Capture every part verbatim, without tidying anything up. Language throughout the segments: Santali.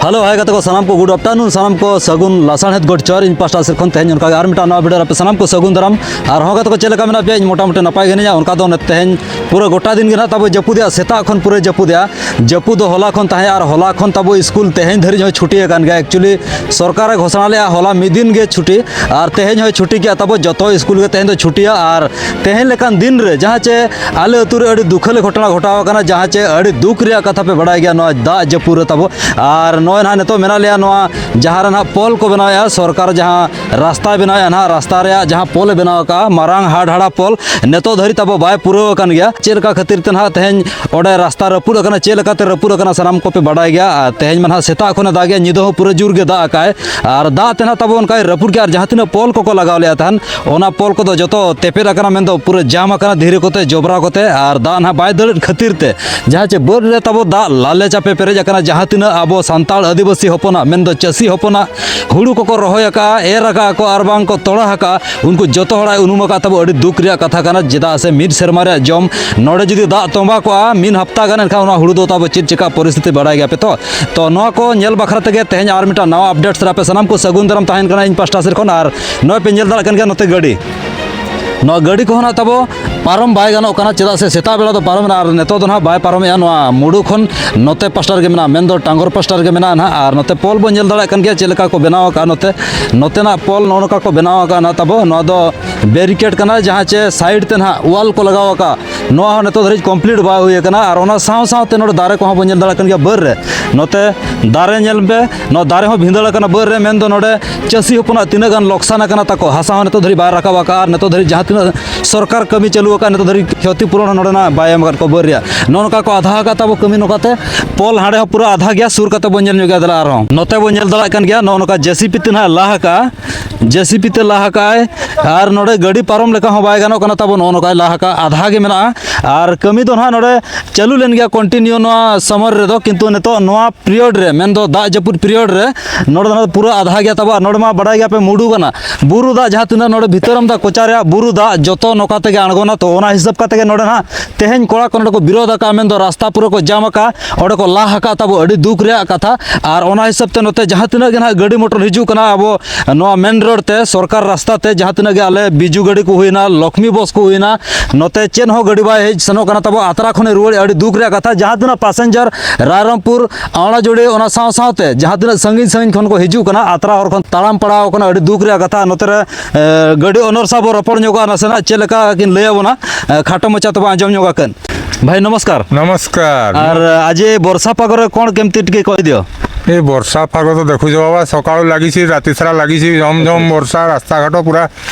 ᱦᱮᱞᱳ, ᱦᱟᱭ ᱜᱟᱛᱮ ᱠᱚ, ᱥᱟᱱᱟᱢ ᱠᱚ ᱜᱩᱰ ᱟᱯᱴᱟᱨᱱᱩᱱ, ᱥᱟᱱᱟᱢ ᱠᱚ ᱥᱟᱹᱜᱩᱱ ᱞᱟᱥᱟᱲᱦᱮᱫ ᱜᱚᱰ ᱡᱚᱦᱟᱨ᱾ ᱤᱧ ᱯᱟᱥᱴᱟ ᱥᱮᱫ ᱠᱷᱚᱱ ᱛᱮᱦᱮᱧ ᱚᱱᱠᱟ ᱜᱮ ᱟᱨ ᱢᱤᱫᱴᱟᱝ ᱱᱟᱣᱟ ᱵᱷᱤᱰᱤᱭᱳ ᱨᱮ ᱟᱯᱮ ᱥᱟᱱᱟᱢ ᱠᱚ ᱥᱟᱹᱜᱩᱱ ᱫᱟᱨᱟᱢ᱾ ᱟᱨ ᱦᱚᱸ ᱜᱟᱛᱮ ᱠᱚ, ᱪᱮᱫ ᱞᱮᱠᱟ ᱢᱮᱱᱟᱜ ᱯᱮᱭᱟ? ᱤᱧ ᱢᱚᱴᱟᱢᱩᱴᱤ ᱱᱟᱯᱟᱭ ᱜᱮ ᱦᱮᱱᱟᱹᱧᱟ᱾ ᱚᱱᱠᱟ ᱫᱚ ᱚᱱᱮ ᱛᱮᱦᱮᱧ ᱯᱩᱨᱟᱹ ᱜᱚᱴᱟ ᱫᱤᱱ ᱜᱮ ᱱᱟᱦᱟᱜ ᱛᱟᱵᱚ ᱡᱟᱹᱯᱩᱫᱮᱜᱼᱟ, ᱥᱮᱛᱟᱜ ᱠᱷᱚᱱ ᱯᱩᱨᱟᱹ ᱡᱟᱹᱯᱩᱫᱮᱜᱼᱟ᱾ ᱡᱟᱹᱯᱩᱫ ᱫᱚ ᱦᱚᱞᱟ ᱠᱷᱚᱱ ᱛᱟᱦᱮᱸ, ᱟᱨ ᱦᱚᱞᱟ ᱠᱷᱚᱱ ᱛᱟᱵᱚ ᱥᱠᱩᱞ ᱛᱮᱦᱮᱧ ᱫᱷᱟᱹᱨᱤᱡ ᱦᱚᱸ ᱪᱷᱩᱴᱤ ᱟᱠᱟᱱ ᱜᱮᱭᱟ᱾ ᱮᱠᱪᱩᱭᱮᱞᱤ ᱥᱚᱨᱠᱟᱨᱮ ᱜᱷᱳᱥᱚᱱᱟ ᱞᱮᱜᱼᱟ ᱦᱚᱞᱟ ᱢᱤᱫ ᱫᱤᱱ ᱜᱮ ᱪᱷᱩᱴᱤ, ᱟᱨ ᱛᱮᱦᱮᱧ ᱦᱚᱸᱭ ᱪᱷᱩᱴᱤ ᱠᱮᱜᱼᱟ ᱛᱟᱵᱚ᱾ ᱡᱚᱛᱚ ᱥᱠᱩᱞ ᱜᱮ ᱛᱮᱦᱮᱧ ᱫᱚ ᱪᱷᱩᱴᱤᱭᱟ᱾ ᱟᱨ ᱛᱮᱦᱮᱧ ᱞᱮᱠᱟᱱ ᱫᱤᱱ ᱨᱮ ᱡᱟᱦᱟᱸ ᱪᱮ ᱟᱞᱮ ᱟᱹᱛᱩ ᱨᱮ ᱟᱹᱰᱤ ᱫᱩᱠᱷᱟᱹᱞᱤ ᱜᱷᱚᱴᱚᱱᱟ ᱜᱷᱚᱴᱟᱣ ᱟᱠᱟᱱᱟ, ᱡᱟᱦᱟᱸ ᱪᱮ ᱟᱹᱰᱤ ᱫᱩᱠ ᱨᱮᱭᱟᱜ ᱠᱟᱛᱷᱟ ᱯᱮ ᱵᱟᱲᱟᱭ ᱜᱮᱭᱟ ᱱᱚᱣᱟ ᱫᱟᱜ ᱡᱟᱹᱯᱩᱫ ᱨᱮ ᱛᱟᱵᱚ᱾ ᱟᱨ ᱱᱚᱜᱼᱚᱭ ᱱᱟᱦᱟᱜ ᱱᱤᱛᱚᱜ ᱢᱮᱱᱟᱜ ᱞᱮᱭᱟ ᱱᱚᱣᱟ ᱡᱟᱦᱟᱸ ᱨᱮ ᱱᱟᱦᱟᱜ ᱯᱳᱞ ᱠᱚ ᱵᱮᱱᱟᱣᱮᱫᱼᱟ, ᱥᱚᱨᱠᱟᱨ ᱡᱟᱦᱟᱸ ᱨᱟᱥᱛᱟᱭ ᱵᱮᱱᱟᱣᱮᱫᱼᱟ ᱱᱟᱦᱟᱜ, ᱨᱟᱥᱛᱟ ᱨᱮᱭᱟᱜ ᱡᱟᱦᱟᱸ ᱯᱳᱞ ᱮ ᱵᱮᱱᱟᱣ ᱟᱠᱟᱫᱼᱟ, ᱢᱟᱨᱟᱝ ᱦᱟᱰ ᱦᱟᱰᱟ ᱯᱳᱞ, ᱱᱤᱛᱚᱜ ᱫᱷᱟᱹᱨᱤᱡ ᱛᱟᱵᱚ ᱵᱟᱭ ᱯᱩᱨᱟᱹᱣ ᱟᱠᱟᱱ ᱜᱮᱭᱟ᱾ ᱪᱮᱫ ᱞᱮᱠᱟ ᱠᱷᱟᱹᱛᱤᱨ ᱛᱮ ᱱᱟᱦᱟᱜ ᱛᱮᱦᱮᱧ ᱚᱸᱰᱮ ᱨᱟᱥᱛᱟ ᱨᱟᱹᱯᱩᱫ ᱟᱠᱟᱱᱟ, ᱪᱮᱫ ᱞᱮᱠᱟᱛᱮ ᱨᱟᱹᱯᱩᱫ ᱟᱠᱟᱱᱟ, ᱥᱟᱱᱟᱢ ᱠᱚᱯᱮ ᱵᱟᱰᱟᱭ ᱜᱮᱭᱟ᱾ ᱟᱨ ᱛᱮᱦᱮᱧ ᱢᱟ ᱱᱟᱦᱟᱜ ᱥᱮᱛᱟᱜ ᱠᱷᱚᱱᱮ ᱫᱟᱜᱮᱜᱼᱟ, ᱧᱤᱫᱟᱹ ᱦᱚᱸ ᱯᱩᱨᱟᱹ ᱡᱳᱨ ᱜᱮ ᱫᱟᱜ ᱟᱠᱟᱭ᱾ ᱟᱨ ᱫᱟᱜ ᱛᱮ ᱱᱟᱦᱟᱜ ᱛᱟᱵᱚ ᱚᱱᱠᱟᱭ ᱨᱟᱹᱯᱩᱫ ᱠᱮᱜᱼᱟ᱾ ᱟᱨ ᱡᱟᱦᱟᱸ ᱛᱤᱱᱟᱹᱜ ᱯᱳᱞ ᱠᱚᱠᱚ ᱞᱟᱜᱟᱣ ᱞᱮᱜᱼᱟ ᱛᱟᱦᱮᱱ, ᱚᱱᱟ ᱯᱳᱞ ᱠᱚᱫᱚ ᱡᱚᱛᱚ ᱛᱮᱯᱮᱫ ᱟᱠᱟᱱᱟ, ᱢᱮᱱᱫᱚ ᱯᱩᱨᱟᱹ ᱡᱟᱢ ᱟᱠᱟᱱᱟ ᱫᱷᱤᱨᱤ ᱠᱚᱛᱮ, ᱡᱚᱵᱽᱨᱟ ᱠᱚᱛᱮ᱾ ᱟᱨ ᱫᱟᱜ ᱱᱟᱦᱟᱜ ᱵᱟᱭ ᱫᱟᱹᱲᱮᱫ ᱠᱷᱟᱹᱛᱤᱨ ᱛᱮ ᱡᱟᱦᱟᱸ ᱪᱮ ᱵᱟᱹᱫᱽ ᱨᱮ ᱛᱟᱵᱚ ᱫᱟᱜ ᱞᱟᱞᱮ ᱪᱟᱯᱮ ᱯᱮᱨᱮᱡ ᱟᱠᱟᱱᱟ᱾ ᱡᱟᱦᱟᱸ ᱛᱤᱱᱟᱹᱜ ᱟᱵᱚ ᱥᱟᱱᱛᱟᱲ ᱟᱹᱫᱤᱵᱟᱹᱥᱤ ᱦᱚᱯᱚᱱᱟᱜ, ᱢᱮᱱᱫᱚ ᱪᱟᱹᱥᱤ ᱦᱚᱯᱚᱱᱟᱜ ᱦᱩᱲᱩ ᱠᱚᱠᱚ ᱨᱚᱦᱚᱭ ᱟᱠᱟᱫᱼᱟ, ᱮᱨ ᱟᱠᱟᱫᱼᱟ ᱠᱚ, ᱟᱨ ᱵᱟᱝ ᱠᱚ ᱛᱚᱲᱟ ᱟᱠᱟᱫᱼᱟ, ᱩᱱᱠᱩ ᱡᱚᱛᱚ ᱦᱚᱲᱟᱜ ᱩᱱᱩᱢ ᱟᱠᱟᱫ ᱛᱟᱵᱚ᱾ ᱟᱹᱰᱤ ᱫᱩᱠ ᱨᱮᱭᱟᱜ ᱠᱟᱛᱷᱟ ᱠᱟᱱᱟ᱾ ᱪᱮᱫᱟᱜ ᱥᱮ ᱢᱤᱫ ᱥᱮᱨᱢᱟ ᱨᱮᱭᱟᱜ ᱡᱚᱢ ᱱᱚᱰᱮ ᱡᱩᱫᱤ ᱫᱟᱜ ᱛᱚᱸᱵᱟ ᱠᱚᱜᱼᱟ ᱢᱤᱫ ᱦᱟᱯᱛᱟ ᱜᱟᱱ, ᱮᱱᱠᱷᱟᱱ ᱚᱱᱟ ᱦᱩᱲᱩ ᱫᱚ ᱛᱟᱵᱚ ᱪᱮᱫ ᱪᱮᱠᱟ ᱯᱚᱨᱤᱥᱛᱷᱤᱛᱤ ᱵᱟᱲᱟᱭ ᱜᱮᱭᱟ ᱯᱮ ᱛᱚ᱾ ᱛᱚ ᱱᱚᱣᱟ ᱠᱚ ᱧᱮᱞ ᱵᱟᱠᱷᱨᱟ ᱛᱮᱜᱮ ᱛᱮᱦᱮᱧ ᱟᱨ ᱢᱤᱫᱴᱟᱝ ᱱᱟᱣᱟ ᱟᱯᱰᱮᱴ ᱨᱮ ᱟᱯᱮ ᱥᱟᱱᱟᱢ ᱠᱚ ᱥᱟᱹᱜᱩᱱ ᱫᱟᱨᱟᱢ ᱛᱟᱦᱮᱱ ᱠᱟᱱᱟ ᱤᱧ ᱯᱟᱥᱴᱟ ᱥᱮᱫ ᱠᱷᱚᱱ᱾ ᱟᱨ ᱱᱚᱜᱼᱚᱭ ᱯᱮ ᱧᱮᱞ ᱫᱟᱲᱮᱭᱟᱜ ᱠᱟᱱ ᱜᱮᱭᱟ ᱱᱚᱛᱮ ᱜᱟᱹᱰᱤ, ᱱᱚᱣᱟ ᱜᱟᱹᱰᱤ ᱠᱚᱦᱚᱸ ᱱᱟᱜ ᱛᱟᱵᱚ ᱯᱟᱨᱚᱢ ᱵᱟᱭ ᱜᱟᱱᱚᱜ ᱠᱟᱱᱟ, ᱪᱮᱫᱟᱜ ᱥᱮ ᱥᱮᱛᱟᱜ ᱵᱮᱲᱟ ᱫᱚ ᱯᱟᱨᱚᱢᱮᱱᱟ ᱟᱨ ᱱᱤᱛᱚᱜ ᱫᱚ ᱱᱟᱦᱟᱜ ᱵᱟᱭ ᱯᱟᱨᱚᱢᱮᱜᱼᱟ᱾ ᱱᱚᱣᱟ ᱢᱩᱰᱩ ᱠᱷᱚᱱ ᱱᱚᱛᱮ ᱯᱟᱥᱴᱟ ᱨᱮᱜᱮ ᱢᱮᱱᱟᱜᱼᱟ, ᱢᱮᱱᱫᱚ ᱴᱟᱝᱜᱚᱨ ᱯᱟᱥᱴᱟ ᱨᱮᱜᱮ ᱢᱮᱱᱟᱜᱼᱟ ᱱᱟᱦᱟᱜ᱾ ᱟᱨ ᱱᱚᱛᱮ ᱯᱳᱞ ᱵᱚᱱ ᱧᱮᱞ ᱫᱟᱲᱮᱭᱟᱜ ᱠᱟᱱ ᱜᱮᱭᱟ ᱪᱮᱫ ᱞᱮᱠᱟ ᱠᱚ ᱵᱮᱱᱟᱣ ᱟᱠᱟᱫᱼᱟ᱾ ᱱᱚᱛᱮ ᱱᱚᱛᱮᱱᱟᱜ ᱯᱳᱞ ᱱᱚᱜᱼᱚ ᱱᱚᱝᱠᱟ ᱠᱚ ᱵᱮᱱᱟᱣ ᱟᱠᱟᱫᱼᱟ ᱱᱟᱦᱟᱜ ᱛᱟᱵᱚ᱾ ᱱᱚᱣᱟ ᱫᱚ ᱵᱮᱨᱤᱠᱮᱰ ᱠᱟᱱᱟ, ᱡᱟᱦᱟᱸ ᱪᱮ ᱥᱟᱭᱤᱰ ᱛᱮ ᱱᱟᱦᱟᱜ ᱣᱟᱞ ᱠᱚ ᱞᱟᱜᱟᱣ ᱟᱠᱟᱫᱼᱟ, ᱱᱚᱣᱟ ᱦᱚᱸ ᱱᱤᱛᱚᱜ ᱫᱷᱟᱹᱨᱤᱡ ᱠᱚᱢᱯᱞᱤᱴ ᱵᱟᱭ ᱦᱩᱭ ᱟᱠᱟᱱᱟ᱾ ᱟᱨ ᱚᱱᱟ ᱥᱟᱶ ᱥᱟᱶᱛᱮ ᱱᱚᱰᱮ ᱫᱟᱨᱮ ᱠᱚᱦᱚᱸ ᱵᱚᱱ ᱧᱮᱞ ᱫᱟᱲᱮᱭᱟᱜ ᱠᱟᱱ ᱜᱮᱭᱟ ᱵᱟᱹᱨ ᱨᱮ᱾ ᱱᱚᱛᱮ ᱫᱟᱨᱮ ᱧᱮᱞ ᱯᱮ, ᱱᱚᱣᱟ ᱫᱟᱨᱮ ᱦᱚᱸ ᱵᱷᱤᱸᱫᱟᱹᱲ ᱟᱠᱟᱱᱟ ᱵᱟᱹᱨ ᱨᱮ, ᱢᱮᱱᱫᱚ ᱱᱚᱰᱮ ᱪᱟᱹᱥᱤ ᱦᱚᱯᱚᱱᱟᱜ ᱛᱤᱱᱟᱹᱜ ᱜᱟᱱ ᱞᱚᱠᱥᱟᱱ ᱟᱠᱟᱱᱟ ᱛᱟᱠᱚ, ᱦᱟᱥᱟ ᱦᱚᱸ ᱱᱤᱛᱚᱜ ᱫᱷᱟᱹᱨᱤᱡ ᱵᱟᱭ ᱨᱟᱠᱟᱵ ᱟᱠᱟᱫᱼᱟ᱾ ᱟᱨ ᱱᱤᱛᱚᱜ ᱫᱷᱟᱹᱨᱤᱡ ᱡᱟᱦᱟᱸ ᱛᱤᱱᱟᱹᱜ ᱥᱚᱨᱠᱟᱨ ᱠᱟᱹᱢᱤ ᱪᱟᱹᱞᱩ ᱟᱠᱟᱫ, ᱱᱤᱛᱚᱜ ᱫᱷᱟᱹᱨᱤᱡ ᱠᱷᱚᱛᱤ ᱯᱩᱨᱚᱱ ᱦᱚᱸ ᱱᱚᱰᱮᱱᱟᱜ ᱵᱟᱭ ᱮᱢ ᱟᱠᱟᱫ ᱠᱚᱣᱟ ᱵᱟᱹᱨ ᱨᱮᱭᱟᱜ᱾ ᱱᱚᱜᱼᱚ ᱱᱚᱝᱠᱟ ᱠᱚ ᱟᱫᱷᱟ ᱟᱠᱟᱫ ᱛᱟᱵᱚ ᱠᱟᱹᱢᱤ ᱱᱚᱝᱠᱟᱛᱮ᱾ ᱯᱳᱞ ᱦᱟᱸᱰᱮ ᱦᱚᱸ ᱯᱩᱨᱟᱹ ᱟᱫᱷᱟ ᱜᱮᱭᱟ, ᱥᱩᱨ ᱠᱟᱛᱮ ᱵᱚᱱ ᱧᱮᱞ ᱧᱚᱜ ᱜᱮᱭᱟ᱾ ᱫᱮᱞᱟ ᱟᱨᱦᱚᱸ ᱱᱚᱛᱮ ᱵᱚᱱ ᱧᱮᱞ ᱫᱟᱲᱮᱭᱟᱜ ᱠᱟᱱ ᱜᱮᱭᱟ, ᱱᱚᱜᱼᱚ ᱱᱚᱝᱠᱟ ᱡᱮ ᱥᱤ ᱯᱤ ᱛᱮ ᱱᱟᱦᱟᱜ ᱞᱟ ᱟᱠᱟᱫᱼᱟ᱾ ᱡᱮ ᱥᱤ ᱯᱤ ᱛᱮ ᱞᱟ ᱟᱠᱟᱫᱼᱟᱭ᱾ ᱟᱨ ᱱᱚᱰᱮ ᱜᱟᱹᱰᱤ ᱯᱟᱨᱚᱢ ᱞᱮᱠᱟ ᱦᱚᱸ ᱵᱟᱭ ᱜᱟᱱᱚᱜ ᱠᱟᱱᱟ ᱛᱟᱵᱚ, ᱱᱚᱜᱼᱚ ᱱᱚᱝᱠᱟᱭ ᱞᱟ ᱟᱠᱟᱫᱼᱟ, ᱟᱫᱷᱟ ᱜᱮ ᱢᱮᱱᱟᱜᱼᱟ᱾ ᱟᱨ ᱠᱟᱹᱢᱤ ᱫᱚ ᱱᱟᱦᱟᱜ ᱱᱚᱰᱮ ᱪᱟᱹᱞᱩ ᱞᱮᱱ ᱜᱮᱭᱟ continue ᱱᱚᱣᱟ summer ᱨᱮᱫᱚ, ᱠᱤᱱᱛᱩ ᱱᱤᱛᱚᱜ ᱱᱚᱣᱟ period ᱨᱮ, ᱢᱮᱱᱫᱚ ᱫᱟᱜ ᱡᱟᱹᱯᱩᱫ period ᱨᱮ, ᱱᱚᱰᱮ ᱫᱚ ᱱᱟᱦᱟᱜ ᱯᱩᱨᱟᱹ ᱟᱫᱷᱟ ᱜᱮᱭᱟ ᱛᱟᱵᱚ᱾ ᱟᱨ ᱱᱚᱰᱮ ᱢᱟ ᱵᱟᱰᱟᱭ ᱜᱮᱭᱟᱯᱮ, ᱢᱩᱰᱩ ᱠᱟᱱᱟ, ᱵᱩᱨᱩ ᱫᱟᱜ ᱡᱟᱦᱟᱸ ᱛᱤᱱᱟᱹᱜ ᱱᱚᱰᱮ ᱵᱷᱤᱛᱟᱹᱨᱟᱢᱫᱟ ᱠᱚᱪᱟ ᱨᱮᱭᱟᱜ ᱵᱩᱨᱩ ᱫᱟᱜ ᱡᱚᱛᱚ ᱱᱚᱝᱠᱟ ᱛᱮᱜᱮ ᱟᱬᱜᱚᱱᱟ᱾ ᱛᱚ, ᱚᱱᱟ ᱦᱤᱥᱟᱹᱵ ᱠᱟᱛᱮ ᱜᱮ ᱱᱚᱰᱮ ᱱᱟᱦᱟᱜ ᱛᱮᱦᱮᱧ ᱠᱚᱲᱟ ᱠᱚ ᱱᱚᱰᱮ ᱠᱚ ᱵᱤᱨᱳᱫᱷ ᱟᱠᱟᱫᱼᱟ, ᱢᱮᱱᱫᱚ ᱨᱟᱥᱛᱟ ᱯᱩᱨᱟᱹ ᱠᱚ ᱡᱟᱢ ᱟᱠᱟᱫᱼᱟ, ᱚᱸᱰᱮ ᱠᱚ ᱞᱟ ᱟᱠᱟᱫ ᱛᱟᱵᱚ, ᱟᱹᱰᱤ ᱫᱩᱠ ᱨᱮᱭᱟᱜ ᱠᱟᱛᱷᱟ᱾ ᱟᱨ ᱚᱱᱟ ᱦᱤᱥᱟᱹᱵ ᱛᱮ ᱱᱚᱛᱮ ᱡᱟᱦᱟᱸ ᱛᱤᱱᱟᱹᱜ ᱜᱮ ᱱᱟᱦᱟᱜ ᱜᱟᱹᱰᱤ ᱢᱚᱴᱚᱨ ᱦᱤᱡᱩᱜ ᱠᱟᱱᱟ ᱟᱵᱚ ᱱᱚᱣᱟ main road ᱛᱮ, ᱥᱚᱨᱠᱟᱨ ᱨᱟᱥᱛᱟ ᱛᱮ, ᱡᱟᱦᱟᱸ ᱛᱤᱱᱟᱹᱜ ᱜᱮ ᱟᱞᱮ ᱵᱤᱡᱩ ᱜᱟᱹᱰᱤ ᱠᱚ ᱦᱩᱭᱱᱟ, ᱞᱚᱠᱷᱢᱤ ᱵᱚᱥ ᱠᱚ ᱦᱩᱭᱱᱟ, ᱱᱚᱛᱮ ᱪᱮᱫ ᱦᱚᱸ ᱜᱟᱹᱰᱤ ᱵᱟᱭ ᱦᱮᱡ ᱥᱮᱱᱚᱜ ᱠᱟᱱᱟ ᱛᱟᱵᱚ, ᱟᱛᱨᱟ ᱠᱷᱚᱱᱮ ᱨᱩᱣᱟᱹᱲ, ᱟᱹᱰᱤ ᱫᱩᱠ ᱨᱮᱭᱟᱜ ᱠᱟᱛᱷᱟ᱾ ᱡᱟᱦᱟᱸ ᱛᱤᱱᱟᱹᱜ passenger ᱨᱟᱭᱨᱚᱝᱯᱩᱨ ᱟᱣᱲᱟᱡᱩᱲᱤ, ᱚᱱᱟ ᱥᱟᱶ ᱥᱟᱶᱛᱮ ᱡᱟᱦᱟᱸ ᱛᱤᱱᱟᱹᱜ ᱥᱟᱺᱜᱤᱧ ᱥᱟᱺᱜᱤᱧ ᱠᱷᱚᱱ ᱠᱚ ᱦᱤᱡᱩᱜ ᱠᱟᱱᱟ, ᱟᱛᱨᱟ ᱦᱚᱨ ᱠᱷᱚᱱ ᱛᱟᱲᱟᱢ ᱯᱟᱲᱟᱣ ᱟᱠᱟᱱᱟ, ᱟᱹᱰᱤ ᱫᱩᱠ ᱨᱮᱭᱟᱜ ᱠᱟᱛᱷᱟ᱾ ᱱᱚᱛᱮ ᱨᱮ, ᱮ, ᱜᱟᱹᱰᱤ owner ᱥᱟᱶ ᱵᱚ ᱨᱚᱯᱚᱲ ᱧᱚᱜᱚᱜᱼᱟ, ᱱᱟᱥᱮᱱᱟᱜ ᱪᱮᱫ ᱞᱮᱠᱟ ᱠᱤᱱ ᱞᱟᱹᱭ ᱟᱵᱚᱱᱟ, ᱮ, ᱠᱷᱟᱴᱚ ᱢᱟᱪᱷᱟ ᱛᱮᱵᱚ ᱟᱸᱡᱚᱢ ᱧᱚᱜᱟ ᱠᱟᱱ᱾ ଭାଇ, ନମସ୍କାର। ନମସ୍କାର। ଆର୍ ଆଜି ଏ ବର୍ଷା ପାଗରେ କ'ଣ କେମିତି ଟିକେ କହିଦିଅ। ଏ ବର୍ଷା ପାଗ ତ ଦେଖୁଛ ବାବା, ସକାଳୁ ଲାଗିଛି, ରାତି ସାରା ଲାଗିଛି, ଝମ ଝମ ବର୍ଷା, ରାସ୍ତାଘାଟ ପୁରା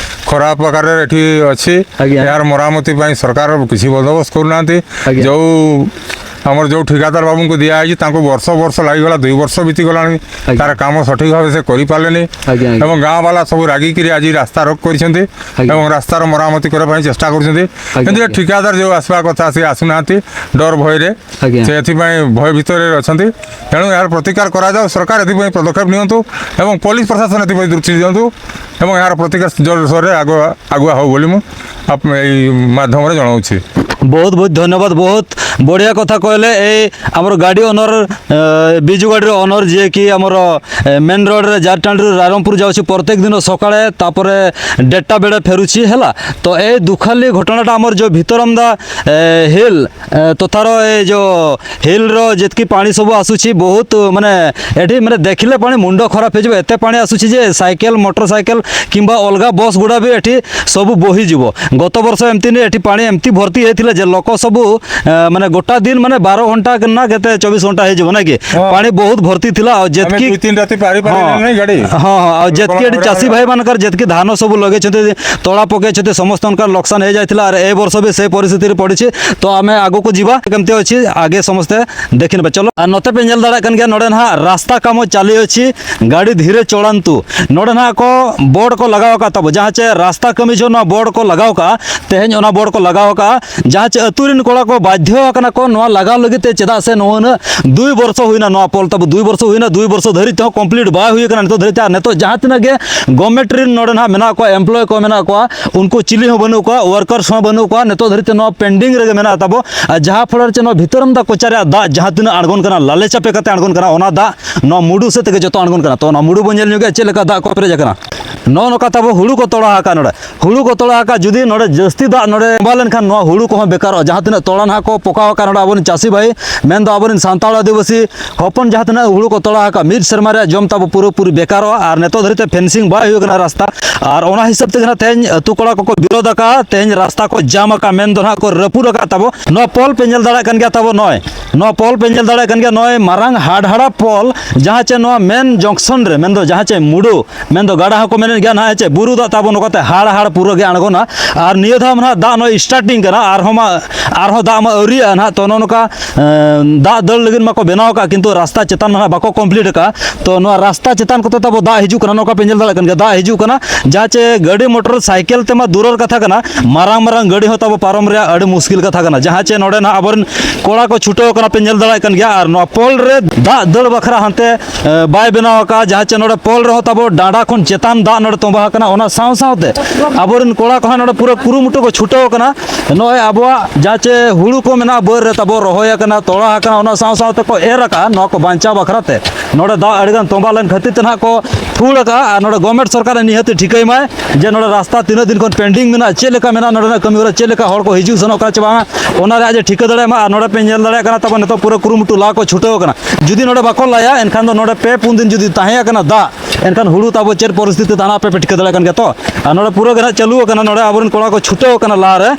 ଖରାପ ପ୍ରକାରରେ ଏଠି ଅଛି। ଆଜ୍ଞା। ଏହାର ମରାମତି ପାଇଁ ସରକାର କିଛି ବନ୍ଦୋବସ୍ତ କରୁନାହାନ୍ତି। ଆଜ୍ଞା। ଯୋଉ ଆମର ଯୋଉ ଠିକାଦାର ବାବୁଙ୍କୁ ଦିଆହେଇଛି, ତାଙ୍କୁ ବର୍ଷ ବର୍ଷ ଲାଗିଗଲା, ଦୁଇ ବର୍ଷ ବିତିଗଲାଣି, ଆଜ୍ଞା। ତାର କାମ ସଠିକ୍ ଭାବେ ସେ କରିପାରିଲେନି। ଆଜ୍ଞା, ଆଜ୍ଞା। ଏବଂ ଗାଁ ବାଲା ସବୁ ରାଗିକିରି ଆଜି ରାସ୍ତା ରୋକ କରିଛନ୍ତି ଆଜ୍ଞା। ଏବଂ ରାସ୍ତାର ମରାମତି କରିବା ପାଇଁ ଚେଷ୍ଟା କରୁଛନ୍ତି। ଆଜ୍ଞା, କିନ୍ତୁ ଏ ଆଜ୍ଞା। ଠିକାଦାର ଯୋଉ ଆସିବା କଥା, ସେ ଆସୁନାହାନ୍ତି ଡର ଭୟରେ। ଆଜ୍ଞା। ସେ ଏଥିପାଇଁ ଭୟ ଭିତରେ ଅଛନ୍ତି। ତେଣୁ ଏହାର ପ୍ରତିକାର କରାଯାଉ, ସରକାର ଏଥିପାଇଁ ପଦକ୍ଷେପ ନିଅନ୍ତୁ ଏବଂ ପୋଲିସ ପ୍ରଶାସନ ଏଥିପାଇଁ ଦୃଷ୍ଟି ଦିଅନ୍ତୁ ଏବଂ ଏହାର ପ୍ରତିକାର ଜୋରସୋରରେ ଆଗୁଆ, ଆଗୁଆ ହଉ ବୋଲି ମୁଁ ଆପ-, ଏଇ ମାଧ୍ୟମରେ ଜଣାଉଛି। ବହୁତ ବହୁତ ଧନ୍ୟବାଦ, ବହୁତ ବଢ଼ିଆ କଥା କହିଲେ। ଏଇ ଆମର ଗାଡ଼ି ଓନର, ଏ, ବିଜୁ ଗାଡ଼ିର ଓନର, ଯିଏକି ଆମର, ଏ, ମେନ୍ ରୋଡ଼ରେ ଜାରଟାଣ୍ଡିରୁ ରାଇରଙ୍ଗପୁର ଯାଉଛି ପ୍ରତ୍ୟେକ ଦିନ ସକାଳେ, ତାପରେ ଦେଢ଼ଟା ବେଳେ ଫେରୁଛି, ହେଲା। ତ ଏଇ ଦୁଃଖାଲି ଘଟଣାଟା ଆମର ଯେଉଁ ଭିତରମଦା, ଏ, ହିଲ୍, ଏ, ତଥାର ଏ ଯେଉଁ ହିଲ୍ର ଯେତିକି ପାଣି ସବୁ ଆସୁଛି, ବହୁତ, ମାନେ, ଏଠି, ମାନେ, ଦେଖିଲେ ପାଣି ମୁଣ୍ଡ ଖରାପ ହେଇଯିବ, ଏତେ ପାଣି ଆସୁଛି ଯେ ସାଇକେଲ, ମଟର ସାଇକେଲ କିମ୍ବା ଅଲଗା ବସ୍ ଗୁଡ଼ା ବି ଏଠି ସବୁ ବୋହିଯିବ। ଗତ ବର୍ଷ ଏମିତି ନୁହେଁ, ଏଠି ପାଣି ଏମିତି ଭର୍ତ୍ତି ହେଇଥିଲା ଯେ ଲୋକ ସବୁ, ଏ, ମାନେ, ᱜᱚᱴᱟ ᱫᱤᱱ ᱢᱟᱱᱮ ᱵᱟᱨᱚ ᱜᱷᱚᱱᱴᱟ ᱠᱟᱱᱟ ᱠᱮᱛᱮ ᱪᱚᱵᱵᱤᱥ ᱜᱷᱚᱱᱴᱟ ᱦᱤᱡᱩᱜ ᱢᱟᱱᱮ ᱠᱤ? ᱦᱚᱸ᱾ ᱯᱟᱱᱤ ᱵᱚᱦᱩᱛ ᱵᱷᱚᱨᱛᱤ ᱛᱷᱤᱞᱟ, ᱟᱨ ᱡᱮᱛᱠᱤ ᱦᱚᱸ᱾ ᱦᱚᱸ, ᱦᱚᱸ, ᱟᱨ ᱡᱮᱛᱠᱤ ᱟᱹᱰᱤ ᱪᱟᱹᱥᱤ ᱵᱷᱟᱭ ᱢᱟᱱᱠᱟᱨ ᱡᱮᱛᱠᱤ ᱫᱷᱟᱱᱚ ᱥᱚᱵᱩ ᱞᱚᱜᱮ ᱪᱷᱮᱛᱮ ᱛᱚᱲᱟ ᱯᱚᱠᱮ ᱪᱷᱮᱛᱮ ᱥᱚᱢᱚᱥᱛᱚ ᱚᱱᱠᱟ ᱞᱚᱠᱥᱟᱱ ᱦᱮᱡ ᱟᱭ ᱛᱷᱤᱞᱟ, ᱟᱨ ᱮ ᱵᱚᱨᱥᱚ ᱵᱤ ᱥᱮ ᱯᱚᱨᱤᱥᱛᱷᱤᱛᱤ ᱨᱮ ᱯᱚᱲᱤᱪᱷᱮ᱾ ᱛᱚ ᱟᱢᱮ ᱟᱜᱩ ᱠᱚ ᱡᱤᱵᱟ ᱠᱮᱢᱛᱮ ᱚᱪᱷᱤ ᱟᱜᱮ ᱥᱚᱢᱚᱥᱛᱮ ᱫᱮᱠᱷᱤᱱ ᱵᱟ᱾ ᱪᱚᱞᱚ, ᱟᱨ ᱱᱚᱛᱮ ᱯᱮ ᱧᱮᱞ ᱫᱟᱲᱮᱭᱟᱜ ᱠᱟᱱ ᱜᱮᱭᱟ, ᱱᱚᱰᱮ ᱱᱟᱦᱟᱜ ᱨᱟᱥᱛᱟ ᱠᱟᱢᱚ ᱪᱟᱞᱤ ᱚᱪᱷᱤ, ᱜᱟᱹᱰᱤ ᱫᱷᱤᱨᱮ ᱪᱚᱲᱟᱱᱛᱩ᱾ ᱱᱚᱰᱮ ᱱᱟᱦᱟᱜ ᱠᱚ ᱵᱳᱨᱰ ᱠᱚ ᱞᱟᱜᱟᱣ ᱟᱠᱟᱫ ᱛᱟᱵᱚ, ᱡᱟᱦᱟᱸ ᱪᱮ ᱨᱟᱥᱛᱟ ᱠᱟᱹᱢᱤ ᱡᱚᱦᱚᱜ ᱱᱚᱣᱟ ᱵᱳᱨᱰ ᱠᱚ ᱞᱟᱜᱟᱣ ᱟᱠᱟᱫᱼᱟ, ᱛᱮᱦᱮᱧ ᱚᱱᱟ ᱵᱳᱨᱰ ᱠᱚ ᱞᱟᱜᱟᱣ ᱟᱠᱟᱫᱼᱟ᱾ ᱡᱟᱦᱟᱸ ᱪᱮ ᱟᱹᱛᱩ ᱨᱮᱱ ᱠᱚᱲᱟ ᱠᱚ ᱵᱟᱫᱽᱫᱷᱚ ᱟᱠᱟᱱᱟ ᱠᱚ ᱱᱚᱣᱟ ᱞᱟᱜᱟᱣ ᱞᱟᱹᱜᱤᱫ ᱛᱮ, ᱪᱮᱫᱟᱜ ᱥᱮ ᱱᱚᱣᱟ ᱩᱱᱟᱹᱜ ᱫᱩᱭ ᱵᱚᱨᱥᱚ ᱦᱩᱭᱱᱟ, ᱱᱚᱣᱟ ᱯᱳᱞ ᱛᱟᱵᱚ ᱫᱩᱭ ᱵᱚᱨᱥᱚ ᱦᱩᱭᱱᱟ, ᱫᱩᱭ ᱵᱚᱨᱥᱚ ᱫᱷᱟᱹᱨᱤᱡ ᱛᱮᱦᱚᱸ ᱠᱚᱢᱯᱞᱤᱴ ᱵᱟᱭ ᱦᱩᱭ ᱟᱠᱟᱱᱟ ᱱᱤᱛᱚᱜ ᱫᱷᱟᱹᱨᱤᱡ ᱛᱮ᱾ ᱟᱨ ᱱᱤᱛᱚᱜ ᱡᱟᱦᱟᱸ ᱛᱤᱱᱟᱹᱜ ᱜᱮ ᱜᱚᱵᱷᱢᱮᱱᱴ ᱨᱮᱱ ᱱᱚᱰᱮ ᱱᱟᱦᱟᱜ ᱢᱮᱱᱟᱜ ᱠᱚᱣᱟ, ᱮᱢᱯᱞᱚᱭ ᱠᱚ ᱢᱮᱱᱟᱜ ᱠᱚᱣᱟ, ᱩᱱᱠᱩ ᱪᱤᱞᱤ ᱦᱚᱸ ᱵᱟᱹᱱᱩᱜ ᱠᱚᱣᱟ, ᱣᱟᱨᱠᱟᱨᱥ ᱦᱚᱸ ᱵᱟᱹᱱᱩᱜ ᱠᱚᱣᱟ, ᱱᱤᱛᱚᱜ ᱫᱷᱟᱹᱨᱤᱡ ᱛᱮ ᱱᱚᱣᱟ ᱯᱮᱱᱰᱤᱝ ᱨᱮᱜᱮ ᱢᱮᱱᱟᱜ ᱛᱟᱵᱚ᱾ ᱟᱨ ᱡᱟᱦᱟᱸ ᱯᱷᱚᱞᱚ ᱨᱮ ᱪᱮ ᱱᱚᱣᱟ ᱵᱷᱤᱛᱟᱹᱨᱟᱢᱫᱟ ᱠᱚᱪᱟ ᱨᱮᱭᱟᱜ ᱫᱟᱜ ᱡᱟᱦᱟᱸ ᱛᱤᱱᱟᱹᱜ ᱟᱬᱜᱚᱱ ᱠᱟᱱᱟ, ᱞᱟᱞᱮ ᱪᱟᱯᱮ ᱠᱟᱛᱮ ᱟᱬᱜᱚᱱ ᱠᱟᱱᱟ, ᱚᱱᱟ ᱫᱟᱜ ᱱᱚᱣᱟ ᱢᱩᱰᱩ ᱥᱮᱫ ᱛᱮᱜᱮ ᱡᱚᱛᱚ ᱟᱬᱜᱚᱱ ᱠᱟᱱᱟ᱾ ᱛᱚ ᱚᱱᱟ ᱢᱩᱰᱩ ᱵᱚᱱ ᱧᱮᱞ ᱧᱚᱜᱟ ᱪᱮᱫ ᱞᱮᱠᱟ ᱫᱟᱜ ᱠᱚ ᱯᱮᱨᱮᱡ ᱟᱠᱟᱱᱟ᱾ ᱱᱚᱜᱼᱚ ᱱᱚᱝᱠᱟ ᱛᱟᱵᱚ ᱦᱩᱲᱩ ᱠᱚ ᱛᱚᱲᱟ ᱟᱠᱟᱫ ᱱᱚᱰᱮ᱾ ᱦᱩᱲᱩ ᱠᱚ ᱛᱚᱲᱟ ᱟᱠᱟᱫ, ᱡᱩᱫᱤ ᱱᱚᱰᱮ ᱡᱟᱹᱥᱛᱤ ᱫᱟᱜ ᱱᱚᱰᱮ ᱛᱚᱸᱵᱟ ᱞᱮᱱᱠᱷᱟᱱ ᱱᱚᱣᱟ ᱦᱩᱲᱩ ᱠᱚᱦᱚᱸ ᱵᱮᱠᱟᱨᱚᱜᱼᱟ᱾ ᱡᱟᱦᱟᱸ ᱛᱤᱱᱟᱹᱜ ᱛᱚᱲᱟ ᱱᱟᱦᱟᱜ ᱠᱚ ᱯᱚᱠᱟᱣ ᱟᱠᱟᱫ ᱱᱚᱰᱮ ᱟᱵᱚᱨᱮᱱ ᱪᱟᱹᱥᱤ ᱵᱷᱟᱭ, ᱢᱮᱱᱫᱚ ᱟᱵᱚᱨᱮᱱ ᱥᱟᱱᱛᱟᱲ ᱟᱹᱫᱤᱵᱟᱹᱥᱤ ᱦᱚᱯᱚᱱ, ᱡᱟᱦᱟᱸ ᱛᱤᱱᱟᱹᱜ ᱦᱩᱲᱩ ᱠᱚ ᱛᱚᱲᱟ ᱟᱠᱟᱫ, ᱢᱤᱫ ᱥᱮᱨᱢᱟ ᱨᱮᱭᱟᱜ ᱡᱚᱢ ᱛᱟᱵᱚ ᱯᱩᱨᱟᱹᱯᱩᱨᱤ ᱵᱮᱠᱟᱨᱚᱜᱼᱟ᱾ ᱟᱨ ᱱᱤᱛᱚᱜ ᱫᱷᱟᱹᱨᱤᱡ ᱛᱮ ᱯᱷᱮᱱᱥᱤᱝ ᱵᱟᱭ ᱦᱩᱭ ᱟᱠᱟᱱᱟ ᱨᱟᱥᱛᱟ᱾ ᱟᱨ ᱚᱱᱟ ᱦᱤᱥᱟᱹᱵ ᱛᱮᱜᱮ ᱱᱟᱦᱟᱜ ᱛᱮᱦᱮᱧ ᱟᱹᱛᱩ ᱠᱚᱲᱟ ᱠᱚᱠᱚ ᱵᱤᱨᱳᱫ ᱟᱠᱟᱫᱼᱟ, ᱛᱮᱦᱮᱧ ᱨᱟᱥᱛᱟ ᱠᱚ ᱡᱟᱢ ᱟᱠᱟᱫᱼᱟ, ᱢᱮᱱᱫᱚ ᱱᱟᱦᱟᱜ ᱠᱚ ᱨᱟᱹᱯᱩᱫ ᱟᱠᱟᱫ ᱛᱟᱵᱚ᱾ ᱱᱚᱣᱟ ᱯᱳᱞ ᱯᱮ ᱧᱮᱞ ᱫᱟᱲᱮᱭᱟᱜ ᱠᱟᱱ ᱜᱮᱭᱟ ᱛᱟᱵᱚ, ᱱᱚᱜᱼᱚᱭ ᱱᱚᱣᱟ ᱯᱳᱞ ᱯᱮ ᱧᱮᱞ ᱫᱟᱲᱮᱭᱟᱜ ᱠᱟᱱ ᱜᱮᱭᱟ, ᱱᱚᱜᱼᱚᱭ ᱢᱟᱨᱟᱝ ᱦᱟᱰᱦᱟᱲᱟ ᱯᱳᱞ, ᱡᱟᱦᱟᱸ ᱪᱮ ᱱᱚᱣᱟ ᱢᱮᱱ ᱡᱚᱝᱥᱚᱱ ᱨᱮ, ᱢᱮᱱᱫᱚ ᱡᱟᱦᱟᱸ ᱪᱮ ᱢᱩᱰᱩ, ᱢᱮᱱᱫᱚ ᱜᱟᱰᱟ ᱦᱚᱸᱠᱚ ᱢᱮᱱᱮᱫ ᱜᱮᱭᱟ ᱱᱟᱦᱟᱜ, ᱪᱮ ᱵᱩᱨᱩ ᱫᱟᱜ ᱛᱟᱵᱚ ᱱᱚᱝᱠᱟᱛᱮ ᱦᱟᱲ ᱦᱟᱲ ᱯᱩᱨᱟᱹ ᱜᱮ ᱟᱬᱜᱚᱱᱟ᱾ ᱟᱨ ᱱᱤᱭᱟᱹ ᱫᱷᱟᱣ ᱢᱟ ᱱᱟᱦᱟᱜ ᱫᱟᱜ ᱱᱚᱜᱼᱚᱭ ᱥᱴᱟᱨᱴᱤᱝ ᱠᱟᱱᱟ, ᱟᱨᱦᱚᱸ ᱢᱟ, ᱟᱨᱦᱚᱸ ᱫᱟᱜ ᱢᱟ ᱟᱹᱣᱨᱤᱭᱟᱜᱼᱟ ᱱᱟᱦᱟᱜ᱾ ᱛᱚ ᱱᱚᱜᱼᱚ ᱱᱚᱝᱠᱟ, ᱮᱸ, ᱫᱟᱜ ᱫᱟᱹᱲ ᱞᱟᱹᱜᱤᱫ ᱢᱟᱠᱚ ᱵᱮᱱᱟᱣ ᱟᱠᱟᱫ, ᱠᱤᱱᱛᱩ ᱨᱟᱥᱛᱟ ᱪᱮᱛᱟᱱ ᱢᱟ ᱱᱟᱦᱟᱜ ᱵᱟᱠᱚ ᱠᱚᱢᱯᱞᱤᱴ ᱟᱠᱟᱫ᱾ ᱛᱚ ᱱᱚᱣᱟ ᱨᱟᱥᱛᱟ ᱪᱮᱛᱟᱱ ᱠᱚᱛᱮ ᱛᱟᱵᱚ ᱫᱟᱜ ᱦᱤᱡᱩᱜ ᱠᱟᱱᱟ, ᱱᱚᱝᱠᱟ ᱯᱮ ᱧᱮᱞ ᱫᱟᱲᱮᱭᱟᱜ ᱠᱟᱱ ᱜᱮᱭᱟ, ᱫᱟᱜ ᱦᱤᱡᱩᱜ ᱠᱟᱱᱟ, ᱡᱟᱦᱟᱸ ᱪᱮ ᱜᱟᱹᱰᱤ ᱢᱚᱴᱚᱨ ᱥᱟᱭᱠᱮᱞ ᱛᱮᱢᱟ ᱫᱩᱨᱚᱨ ᱠᱟᱛᱷᱟ ᱠᱟᱱᱟ, ᱢᱟᱨᱟᱝ ᱢᱟᱨᱟᱝ ᱜᱟᱹᱰᱤ ᱦᱚᱸ ᱛᱟᱵᱚ ᱯᱟᱨᱚᱢ ᱨᱮᱭᱟᱜ ᱟᱹᱰᱤ ᱢᱩᱥᱠᱤᱞ ᱠᱟᱛᱷᱟ ᱠᱟᱱᱟ᱾ ᱡᱟᱦᱟᱸ ᱪᱮ ᱱᱚᱰᱮ ᱱᱟᱦᱟᱜ ᱟᱵᱚᱨᱮᱱ ᱠᱚᱲᱟ ᱠᱚ ᱪᱷᱩᱴᱟᱹᱣ ᱟᱠᱟᱱᱟ, ᱯᱮ ᱧᱮᱞ ᱫᱟᱲᱮᱭᱟᱜ ᱠᱟᱱ ᱜᱮᱭᱟ᱾ ᱟᱨ ᱱᱚᱣᱟ ᱯᱳᱞ ᱨᱮ ᱫᱟᱜ ᱫᱟᱹᱲ ᱵᱟᱠᱷᱨᱟ ᱦᱟᱱᱛᱮ ᱮ, ᱵᱟᱭ ᱵᱮᱱᱟᱣ ᱟᱠᱟᱫᱼᱟ, ᱡᱟᱦᱟᱸ ᱪᱮ ᱱᱚᱰᱮ ᱯᱳᱞ ᱨᱮᱦᱚᱸ ᱛᱟᱵᱚ ᱰᱟᱸᱰᱟ ᱠᱷᱚᱱ ᱪᱮᱛᱟᱱ ᱫᱟᱜ ᱱᱚᱰᱮ ᱛᱚᱸᱵᱟ ᱟᱠᱟᱱᱟ᱾ ᱚᱱᱟ ᱥᱟᱶ ᱥᱟᱶᱛᱮ ᱟᱵᱚᱨᱮᱱ ᱠᱚᱲᱟ ᱠᱚᱦᱚᱸ ᱱᱚᱰᱮ ᱯᱩᱨᱟᱹ ᱠᱩᱨᱩᱢᱩᱴᱩ ᱠᱚ ᱪᱷᱩᱴᱟᱹᱣ ᱟᱠᱟᱱᱟ᱾ ᱱᱚᱜᱼᱚᱭ ᱟᱵᱚᱣᱟᱜ ᱡᱟᱦᱟᱸ ᱪᱮ ᱦᱩᱲᱩ ᱠᱚ ᱢᱮᱱᱟᱜᱼᱟ ᱵᱟᱹᱫᱽ ᱨᱮ ᱛᱟᱵᱚ ᱨᱚᱦᱚᱭ ᱟᱠᱟᱱᱟ, ᱛᱚᱲᱟ ᱟᱠᱟᱱᱟ, ᱚᱱᱟ ᱥᱟᱶ ᱥᱟᱶᱛᱮ ᱠᱚ ᱮᱨ ᱟᱠᱟᱫᱼᱟ ᱱᱚᱣᱟ ᱠᱚ ᱵᱟᱧᱪᱟᱣ ᱵᱟᱠᱷᱨᱟ ᱛᱮ᱾ ᱱᱚᱰᱮ ᱫᱟᱜ ᱟᱹᱰᱤᱜᱟᱱ ᱛᱚᱸᱵᱟ ᱞᱮᱱ ᱠᱷᱟᱹᱛᱤᱨ ᱛᱮ ᱱᱟᱦᱟᱜ ᱠᱚ ᱯᱷᱩᱲ ᱟᱠᱟᱫᱼᱟ᱾ ᱟᱨ ᱱᱚᱰᱮ ᱜᱚᱵᱷᱚᱨᱱᱢᱮᱱᱴ ᱥᱚᱨᱠᱟᱨ ᱱᱤᱦᱟᱹᱛ ᱴᱷᱤᱠᱟᱹᱭ ᱢᱟᱭ ᱡᱮ ᱱᱚᱰᱮ ᱨᱟᱥᱛᱟ ᱛᱤᱱᱟᱹᱜ ᱫᱤᱱ ᱠᱷᱚᱱ ᱯᱮᱱᱰᱤᱝ ᱢᱮᱱᱟᱜᱼᱟ, ᱪᱮᱫ ᱞᱮᱠᱟ ᱢᱮᱱᱟᱜᱼᱟ, ᱱᱚᱰᱮᱱᱟᱜ ᱠᱟᱹᱢᱤ ᱦᱚᱨᱟ ᱪᱮᱫ ᱞᱮᱠᱟ, ᱦᱚᱲ ᱠᱚ ᱦᱤᱡᱩᱜ ᱥᱮᱱᱚᱜ ᱠᱟᱱᱟ ᱪᱮ ᱵᱟᱝᱟ, ᱚᱱᱟ ᱨᱮᱭᱟᱜ ᱡᱮ ᱴᱷᱤᱠᱟᱹ ᱫᱟᱲᱮᱭᱟᱜ ᱢᱟ᱾ ᱟᱨ ᱱᱚᱰᱮ ᱯᱮ ᱧᱮᱞ ᱫᱟᱲᱮᱭᱟᱜ ᱠᱟᱱᱟ, ᱛᱟᱵᱚ ᱱᱤᱛᱚᱜ ᱯᱩᱨᱟᱹ ᱠᱩᱨᱩᱢᱩᱴᱩ ᱞᱟ ᱠᱚ ᱪᱷᱩᱴᱟᱹᱣ ᱟᱠᱟᱱᱟ᱾ ᱡᱩᱫᱤ ᱱᱚᱰᱮ ᱵᱟᱠᱚ ᱞᱟᱭᱟ, ᱮᱱᱠᱷᱟᱱ ᱫᱚ ᱱᱚᱰᱮ ᱯᱮ ᱯᱩᱱ ᱫᱤᱱ ᱡᱩᱫᱤ ᱛᱟᱦᱮᱸ ᱟᱠᱟᱱᱟ ᱫᱟᱜ, ᱮᱱᱠᱷᱟᱱ ᱦᱩᱲᱩ ᱛᱟᱵᱚ ᱪᱮᱫ ᱯᱚᱨᱤᱥᱛᱷᱤᱛᱤ ᱛᱟᱦᱮᱱᱟ, ᱟᱯᱮ ᱯᱮ ᱴᱷᱤᱠᱟᱹ ᱫᱟᱲᱮᱭᱟᱜ ᱠᱟᱱ ᱜᱮᱭᱟ ᱛᱚ᱾ ᱟᱨ ᱱᱚᱰᱮ ᱯᱩᱨᱟᱹ ᱜᱮ ᱱᱟᱦᱟᱜ ᱪᱟᱹᱞᱩ ᱟᱠᱟᱱᱟ, ᱱᱚᱰᱮ ᱟᱵᱚᱨᱮᱱ ᱠᱚᱲᱟ ᱠᱚ ᱪᱷᱩᱴᱟᱹᱣ ᱟᱠᱟᱱᱟ ᱞᱟ ᱨᱮ᱾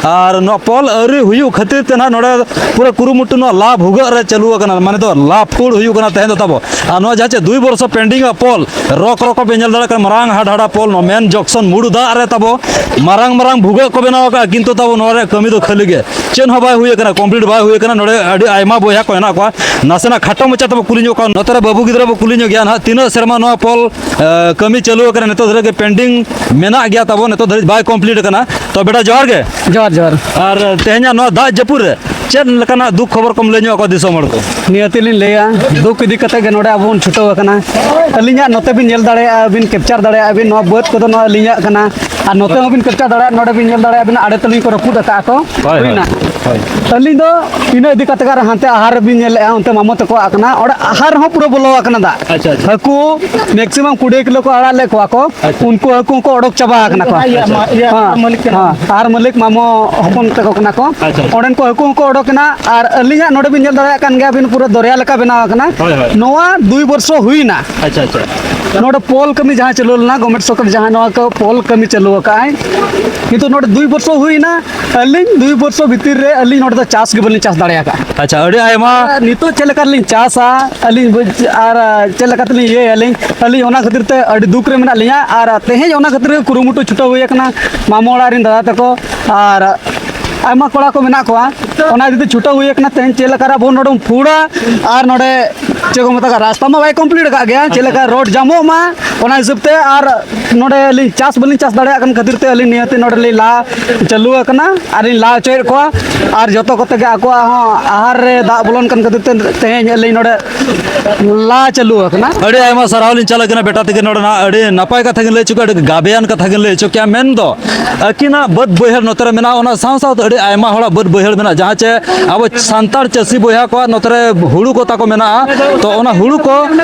ᱟᱨ ᱱᱚᱣᱟ ᱯᱳᱞ ᱟᱹᱣᱨᱤ ᱦᱩᱭᱩᱜ ᱠᱷᱟᱹᱛᱤᱨ ᱛᱮ ᱱᱟᱦᱟᱜ ᱱᱚᱰᱮ ᱯᱩᱨᱟᱹ ᱠᱩᱨᱩᱢᱩᱴᱩ ᱱᱚᱣᱟ ᱞᱟ ᱵᱷᱩᱜᱟᱹᱜ ᱨᱮ ᱪᱟᱹᱞᱩ ᱟᱠᱟᱱᱟ, ᱢᱟᱱᱮ ᱫᱚ ᱞᱟ ᱯᱷᱩᱲ ᱦᱩᱭᱩᱜ ᱠᱟᱱᱟ ᱛᱮᱦᱮᱧ ᱫᱚ ᱛᱟᱵᱚ᱾ ᱟᱨ ᱱᱚᱣᱟ ᱡᱟᱦᱟᱸ ᱪᱮ ᱫᱩᱭ ᱵᱚᱨᱥᱚ ᱯᱮᱱᱰᱤᱝ ᱟ ᱯᱳᱞ, ᱨᱚᱠ ᱨᱚᱠ ᱯᱮ ᱧᱮᱞ ᱫᱟᱲᱮᱭᱟᱜ ᱠᱟᱱᱟ, ᱢᱟᱨᱟᱝ ᱦᱟᱰ ᱦᱟᱰᱟ ᱯᱳᱞ, ᱱᱚᱣᱟ ᱢᱮᱱ ᱡᱚᱝᱥᱚᱱ ᱢᱩᱲ ᱫᱟᱜ ᱨᱮ ᱛᱟᱵᱚ ᱢᱟᱨᱟᱝ ᱢᱟᱨᱟᱝ ᱵᱷᱩᱜᱟᱹᱜ ᱠᱚ ᱵᱮᱱᱟᱣ ᱟᱠᱟᱫᱼᱟ, ᱠᱤᱱᱛᱩ ᱛᱟᱵᱚ ᱱᱚᱣᱟ ᱨᱮᱭᱟᱜ ᱠᱟᱹᱢᱤ ᱫᱚ ᱠᱷᱟᱹᱞᱤ ᱜᱮ, ᱪᱮᱫ ᱦᱚᱸ ᱵᱟᱭ ᱦᱩᱭ ᱟᱠᱟᱱᱟ, ᱠᱚᱢᱯᱞᱤᱴ ᱵᱟᱭ ᱦᱩᱭ ᱟᱠᱟᱱᱟ᱾ ᱱᱚᱰᱮ ᱟᱹᱰᱤ ᱟᱭᱢᱟ ᱵᱚᱭᱦᱟ ᱠᱚ ᱦᱮᱱᱟᱜ ᱠᱚᱣᱟ, ᱱᱟᱥᱮᱱᱟᱜ ᱠᱷᱟᱴᱚ ᱢᱟᱪᱷᱟ ᱛᱮᱵᱚ ᱠᱩᱞᱤ ᱧᱚᱜ ᱠᱚᱣᱟ᱾ ᱱᱚᱛᱮ ᱨᱮ ᱵᱟᱹᱵᱩ ᱜᱤᱫᱽᱨᱟᱹ ᱵᱚ ᱠᱩᱞᱤ ᱧᱚᱜ ᱜᱮᱭᱟ ᱱᱟᱦᱟᱜ, ᱛᱤᱱᱟᱹᱜ ᱥᱮᱨᱢᱟ ᱱᱚᱣᱟ ᱯᱳᱞ ᱮ, ᱠᱟᱹᱢᱤ ᱪᱟᱹᱞᱩ ᱟᱠᱟᱱᱟ, ᱱᱤᱛᱚᱜ ᱫᱷᱟᱹᱨᱤᱡ ᱜᱮ ᱯᱮᱱᱰᱤᱝ ᱢᱮᱱᱟᱜ ᱜᱮᱭᱟ ᱛᱟᱵᱚ, ᱱᱤᱛᱚᱜ ᱫᱷᱟᱹᱨᱤᱡ ᱵᱟᱭ ᱠᱚᱢᱯᱞᱤᱴ ᱟᱠᱟᱱᱟ᱾ ᱛᱚ ᱵᱮᱴᱟ, ᱡᱚᱦᱟᱨ ᱜᱮ᱾ ᱡᱚᱦᱟᱨ, ᱡᱚᱦᱟᱨ᱾ ᱟᱨ ᱛᱮᱦᱮᱧᱟᱜ ᱱᱚᱣᱟ ᱫᱟᱜ ᱡᱟᱹᱯᱩᱫ ᱨᱮ ᱪᱮᱫ ᱞᱮᱠᱟᱱᱟᱜ ᱫᱩᱠ ᱠᱷᱚᱵᱚᱨ ᱠᱚᱢ ᱞᱟᱹᱭ ᱧᱚᱜ ᱟᱠᱚᱣᱟ ᱫᱤᱥᱚᱢ ᱦᱚᱲ ᱠᱚ? ᱱᱤᱭᱟᱹᱛᱤ ᱞᱤᱧ ᱞᱟᱹᱭᱟ, ᱫᱩᱠ ᱤᱫᱤ ᱠᱟᱛᱮ ᱜᱮ ᱱᱚᱰᱮ ᱟᱵᱚ ᱵᱚᱱ ᱪᱷᱩᱴᱟᱹᱣ ᱟᱠᱟᱱᱟ᱾ ᱟᱹᱞᱤᱧᱟᱜ ᱱᱚᱛᱮ ᱵᱤᱱ ᱧᱮᱞ ᱫᱟᱲᱮᱭᱟᱜᱼᱟ, ᱵᱤᱱ ᱠᱮᱯᱪᱟᱨ ᱫᱟᱲᱮᱭᱟᱜᱼᱟ ᱵᱤᱱ, ᱱᱚᱣᱟ ᱵᱟᱹᱫᱽ ᱠᱚᱫᱚ ᱱᱚᱣᱟ ᱟᱹᱞᱤᱧᱟᱜ ᱠᱟᱱᱟ᱾ ᱟᱨ ᱱᱚᱛᱮ ᱦᱚᱸ ᱵᱤᱱ ᱠᱮᱯᱪᱟᱨ ᱫᱟᱲᱮᱭᱟᱜᱼᱟ, ᱱᱚᱰᱮ ᱵᱤᱱ ᱧᱮᱞ ᱫᱟᱲᱮᱭᱟᱜᱼᱟ ᱵᱤᱱ, ᱟᱲᱮ ᱛᱟᱹᱞᱤᱧ ᱠᱚ ᱨᱟᱹᱯᱩᱫ ᱟᱠᱟᱫᱼᱟ ᱠᱚ᱾ ᱦᱳᱭ, ᱦᱳᱭ, ᱦᱩᱭᱱᱟ᱾ ᱦᱳᱭ᱾ ᱟᱹᱞᱤᱧ ᱫᱚ ᱤᱱᱟᱹ ᱤᱫᱤ ᱠᱟᱛᱮ ᱟᱨ ᱦᱟᱱᱛᱮ ᱟᱦᱟᱨ ᱨᱮᱵᱤᱱ ᱧᱮᱞᱮᱫᱼᱟ, ᱚᱱᱛᱮ ᱢᱟᱢᱚ ᱛᱟᱠᱚᱣᱟᱜ ᱠᱟᱱᱟ, ᱚᱸᱰᱮ ᱟᱦᱟᱨ ᱦᱚᱸ ᱯᱩᱨᱟᱹ ᱵᱚᱞᱚ ᱟᱠᱟᱱᱟ ᱫᱟᱜ᱾ ᱟᱪᱪᱷᱟ, ᱟᱪᱪᱷᱟ᱾ ᱦᱟᱹᱠᱩ ᱢᱮᱠᱥᱤᱢᱟᱢ ᱠᱩᱲᱤ ᱠᱤᱞᱳ ᱠᱚ ᱟᱲᱟᱜ ᱞᱮᱫ ᱠᱚᱣᱟ ᱠᱚ, ᱟᱪᱪᱷᱟ᱾ ᱩᱱᱠᱩ ᱦᱟᱹᱠᱩ ᱦᱚᱸᱠᱚ ᱚᱰᱚᱠ ᱪᱟᱵᱟ ᱟᱠᱟᱱᱟ ᱠᱚ᱾ ᱤᱭᱟᱹ, ᱢᱟ-, ᱤᱭᱟᱹ, ᱦᱮᱸ, ᱢᱟᱹᱞᱤᱠ ᱠᱟᱱᱟ᱾ ᱦᱮᱸ, ᱟᱨ ᱢᱟᱹᱞᱤᱠ ᱢᱟᱢᱚ ᱦᱚᱯᱚᱱ ᱛᱟᱠᱚ ᱠᱟᱱᱟ ᱠᱚ᱾ ᱟᱪᱪᱷᱟ, ᱟᱪᱪᱷᱟ᱾ ᱚᱸᱰᱮᱱ ᱠᱚ ᱦᱟᱹᱠᱩ ᱦᱚᱸᱠᱚ ᱚᱰᱚᱠ ᱮᱱᱟ, ᱟᱨ ᱟᱹᱞᱤᱧᱟᱜ ᱱᱚᱰᱮ ᱵᱤᱱ ᱧᱮᱞ ᱫᱟᱲᱮᱭᱟᱜ ᱠᱟᱱ ᱜᱮᱭᱟ, ᱟᱹᱵᱤᱱ ᱯᱩᱨᱟᱹ ᱫᱚᱨᱭᱟ ᱞᱮᱠᱟ ᱵᱮᱱᱟᱣ ᱟᱠᱟᱱᱟ᱾ ᱦᱳᱭ, ᱦᱳᱭ᱾ ᱱᱚᱣᱟ ᱫᱩᱭ ᱵᱚᱨᱥᱚ ᱦᱩᱭᱱᱟ᱾ ᱟᱪᱪᱷᱟ, ᱟᱪᱪᱷᱟ᱾ ᱱᱚᱰᱮ ᱯᱳᱞ ᱠᱟᱹᱢᱤ ᱡᱟᱦᱟᱸ ᱪᱟᱹᱞᱩ ᱞᱮᱱᱟ, ᱜᱚᱵᱷᱢᱮᱱᱴ ᱥᱚᱨᱠᱟᱨ ᱡᱟᱦᱟᱸ ᱱᱚᱣᱟ ᱠᱚ ᱯᱳᱞ ᱠᱟᱹᱢᱤ ᱪᱟᱹᱞᱩ ᱟᱠᱟᱫᱼᱟᱭ, ᱱᱤᱛᱚᱜ ᱱᱚᱰᱮ ᱫᱩᱭ ᱵᱚᱨᱥᱚ ᱦᱩᱭᱱᱟ᱾ ᱟᱹᱞᱤᱧ ᱫᱩᱭ ᱵᱚᱨᱥᱚ ᱵᱷᱤᱛᱤᱨ ᱨᱮ ᱟᱹᱞᱤᱧ ᱱᱚᱰᱮ ᱫᱚ ᱪᱟᱥ ᱜᱮ ᱵᱟᱹᱞᱤᱧ ᱪᱟᱥ ᱫᱟᱲᱮ ᱟᱠᱟᱫᱼᱟ᱾ ᱟᱪᱪᱷᱟ, ᱟᱹᱰᱤ ᱟᱭᱢᱟ᱾ ᱟᱨ ᱱᱤᱛᱚᱜ ᱪᱮᱫ ᱞᱮᱠᱟ ᱨᱮᱞᱤᱧ ᱪᱟᱥᱟ ᱟᱹᱞᱤᱧ, ᱵᱟᱹ-, ᱟᱨ ᱪᱮᱫ ᱞᱮᱠᱟ ᱛᱮᱞᱤᱧ ᱤᱭᱟᱹᱭᱟᱞᱤᱧ, ᱟᱹᱞᱤᱧ ᱚᱱᱟ ᱠᱷᱟᱹᱛᱤᱨ ᱛᱮ ᱟᱹᱰᱤ ᱫᱩᱠ ᱨᱮ ᱢᱮᱱᱟᱜ ᱞᱤᱧᱟ᱾ ᱟᱨ ᱛᱮᱦᱮᱧ ᱚᱱᱟ ᱠᱷᱟᱹᱛᱤᱨ ᱜᱮ ᱠᱩᱨᱩᱢᱩᱴᱩ ᱪᱷᱩᱴᱟᱹᱣ ᱦᱩᱭ ᱟᱠᱟᱱᱟ, ᱢᱟᱢᱚ ᱚᱲᱟᱜ ᱨᱮᱱ ᱫᱟᱫᱟ ᱛᱟᱠᱚ ᱟᱨ ᱟᱭᱢᱟ ᱠᱚᱲᱟ ᱠᱚ ᱢᱮᱱᱟᱜ ᱠᱚᱣᱟ᱾ ᱚᱱᱟ ᱤᱫᱤ ᱛᱮ ᱪᱷᱩᱴᱟᱹᱣ ᱦᱩᱭ ᱟᱠᱟᱱᱟ ᱛᱮᱦᱮᱧ ᱪᱮᱫ ᱞᱮᱠᱟ ᱨᱮ ᱟᱵᱚ ᱱᱚᱰᱮ ᱵᱚᱱ ᱯᱷᱩᱲᱟ ᱟᱨ ᱱᱚᱰᱮ ᱪᱮᱫ ᱠᱚ ᱢᱮᱛᱟᱜᱼᱟ, ᱨᱟᱥᱛᱟ ᱢᱟ ᱵᱟᱭ ᱠᱚᱢᱯᱞᱤᱴ ᱟᱠᱟᱫ ᱜᱮᱭᱟ, ᱪᱮᱫ ᱞᱮᱠᱟ ᱨᱳᱰ ᱡᱟᱢᱚᱜ ᱢᱟ, ᱚᱱᱟ ᱦᱤᱥᱟᱹᱵ ᱛᱮ ᱟᱨ ᱱᱚᱰᱮ ᱟᱹᱞᱤᱧ ᱪᱟᱥ ᱵᱟᱹᱞᱤᱧ ᱪᱟᱥ ᱫᱟᱲᱮᱭᱟᱜ ᱠᱟᱱ ᱠᱷᱟᱹᱛᱤᱨ ᱛᱮ ᱟᱹᱞᱤᱧ ᱱᱤᱦᱟᱹᱛ ᱱᱚᱰᱮ ᱞᱤᱧ ᱞᱟ ᱪᱟᱹᱞᱩ ᱟᱠᱟᱱᱟ ᱟᱨ ᱞᱤᱧ ᱞᱟ ᱦᱚᱪᱚᱭᱮᱫ ᱠᱚᱣᱟ᱾ ᱟᱨ ᱡᱚᱛᱚ ᱠᱚᱛᱮ ᱜᱮ ᱟᱠᱚᱣᱟᱜ ᱦᱚᱸ ᱟᱦᱟᱨ ᱨᱮ ᱫᱟᱜ ᱵᱚᱞᱚᱱ ᱠᱟᱱ ᱠᱷᱟᱹᱛᱤᱨ ᱛᱮ ᱛᱮᱦᱮᱧ ᱟᱹᱞᱤᱧ ᱱᱚᱰᱮ ᱞᱟ ᱪᱟᱹᱞᱩ ᱟᱠᱟᱱᱟ᱾ ᱟᱹᱰᱤ ᱟᱭᱢᱟ ᱥᱟᱨᱦᱟᱣ ᱞᱤᱧ ᱪᱟᱞ ᱟᱠᱟᱱᱟ ᱵᱮᱴᱟ ᱛᱟᱹᱠᱤᱱ ᱱᱚᱰᱮᱱᱟᱜ ᱟᱹᱰᱤ ᱱᱟᱯᱟᱭ ᱠᱟᱛᱷᱟ ᱠᱤᱱ ᱞᱟᱹᱭ ᱦᱚᱪᱚ ᱠᱮᱫᱟ, ᱟᱹᱰᱤ ᱜᱟᱵᱮᱭᱟᱱ ᱠᱟᱛᱷᱟ ᱠᱤᱱ ᱞᱟᱹᱭ ᱦᱚᱪᱚ ᱠᱮᱫᱟ᱾ ᱢᱮᱱᱫᱚ ᱟᱹᱠᱤᱱᱟᱜ ᱵᱟᱹᱫᱽ ᱵᱟᱹᱭᱦᱟᱹᱲ ᱱᱚᱛᱮ ᱨᱮ ᱢᱮᱱᱟᱜᱼᱟ, ᱚᱱᱟ ᱥᱟᱶ ᱥᱟᱶᱛᱮ ᱟᱹᱰᱤ ᱟᱭᱢᱟ ᱦᱚᱲᱟᱜ ᱵᱟᱹᱫᱽ ᱵᱟᱹᱭᱦᱟᱹᱲ ᱢᱮᱱᱟᱜᱼᱟ, ᱡᱟᱦᱟᱸ ᱪᱮ ᱟᱵᱚ ᱥᱟᱱᱛᱟᱲ ᱪᱟᱹᱥᱤ ᱵᱚᱭᱦᱟ ᱠᱚᱣᱟᱜ ᱱᱚᱛᱮ ᱨᱮ ᱦᱩᱲᱩ ᱠᱚ ᱛᱟᱠᱚ ᱢᱮᱱᱟᱜᱼᱟ᱾ ᱛᱚ ᱚᱱᱟ ᱦᱩᱲᱩ ᱠᱚ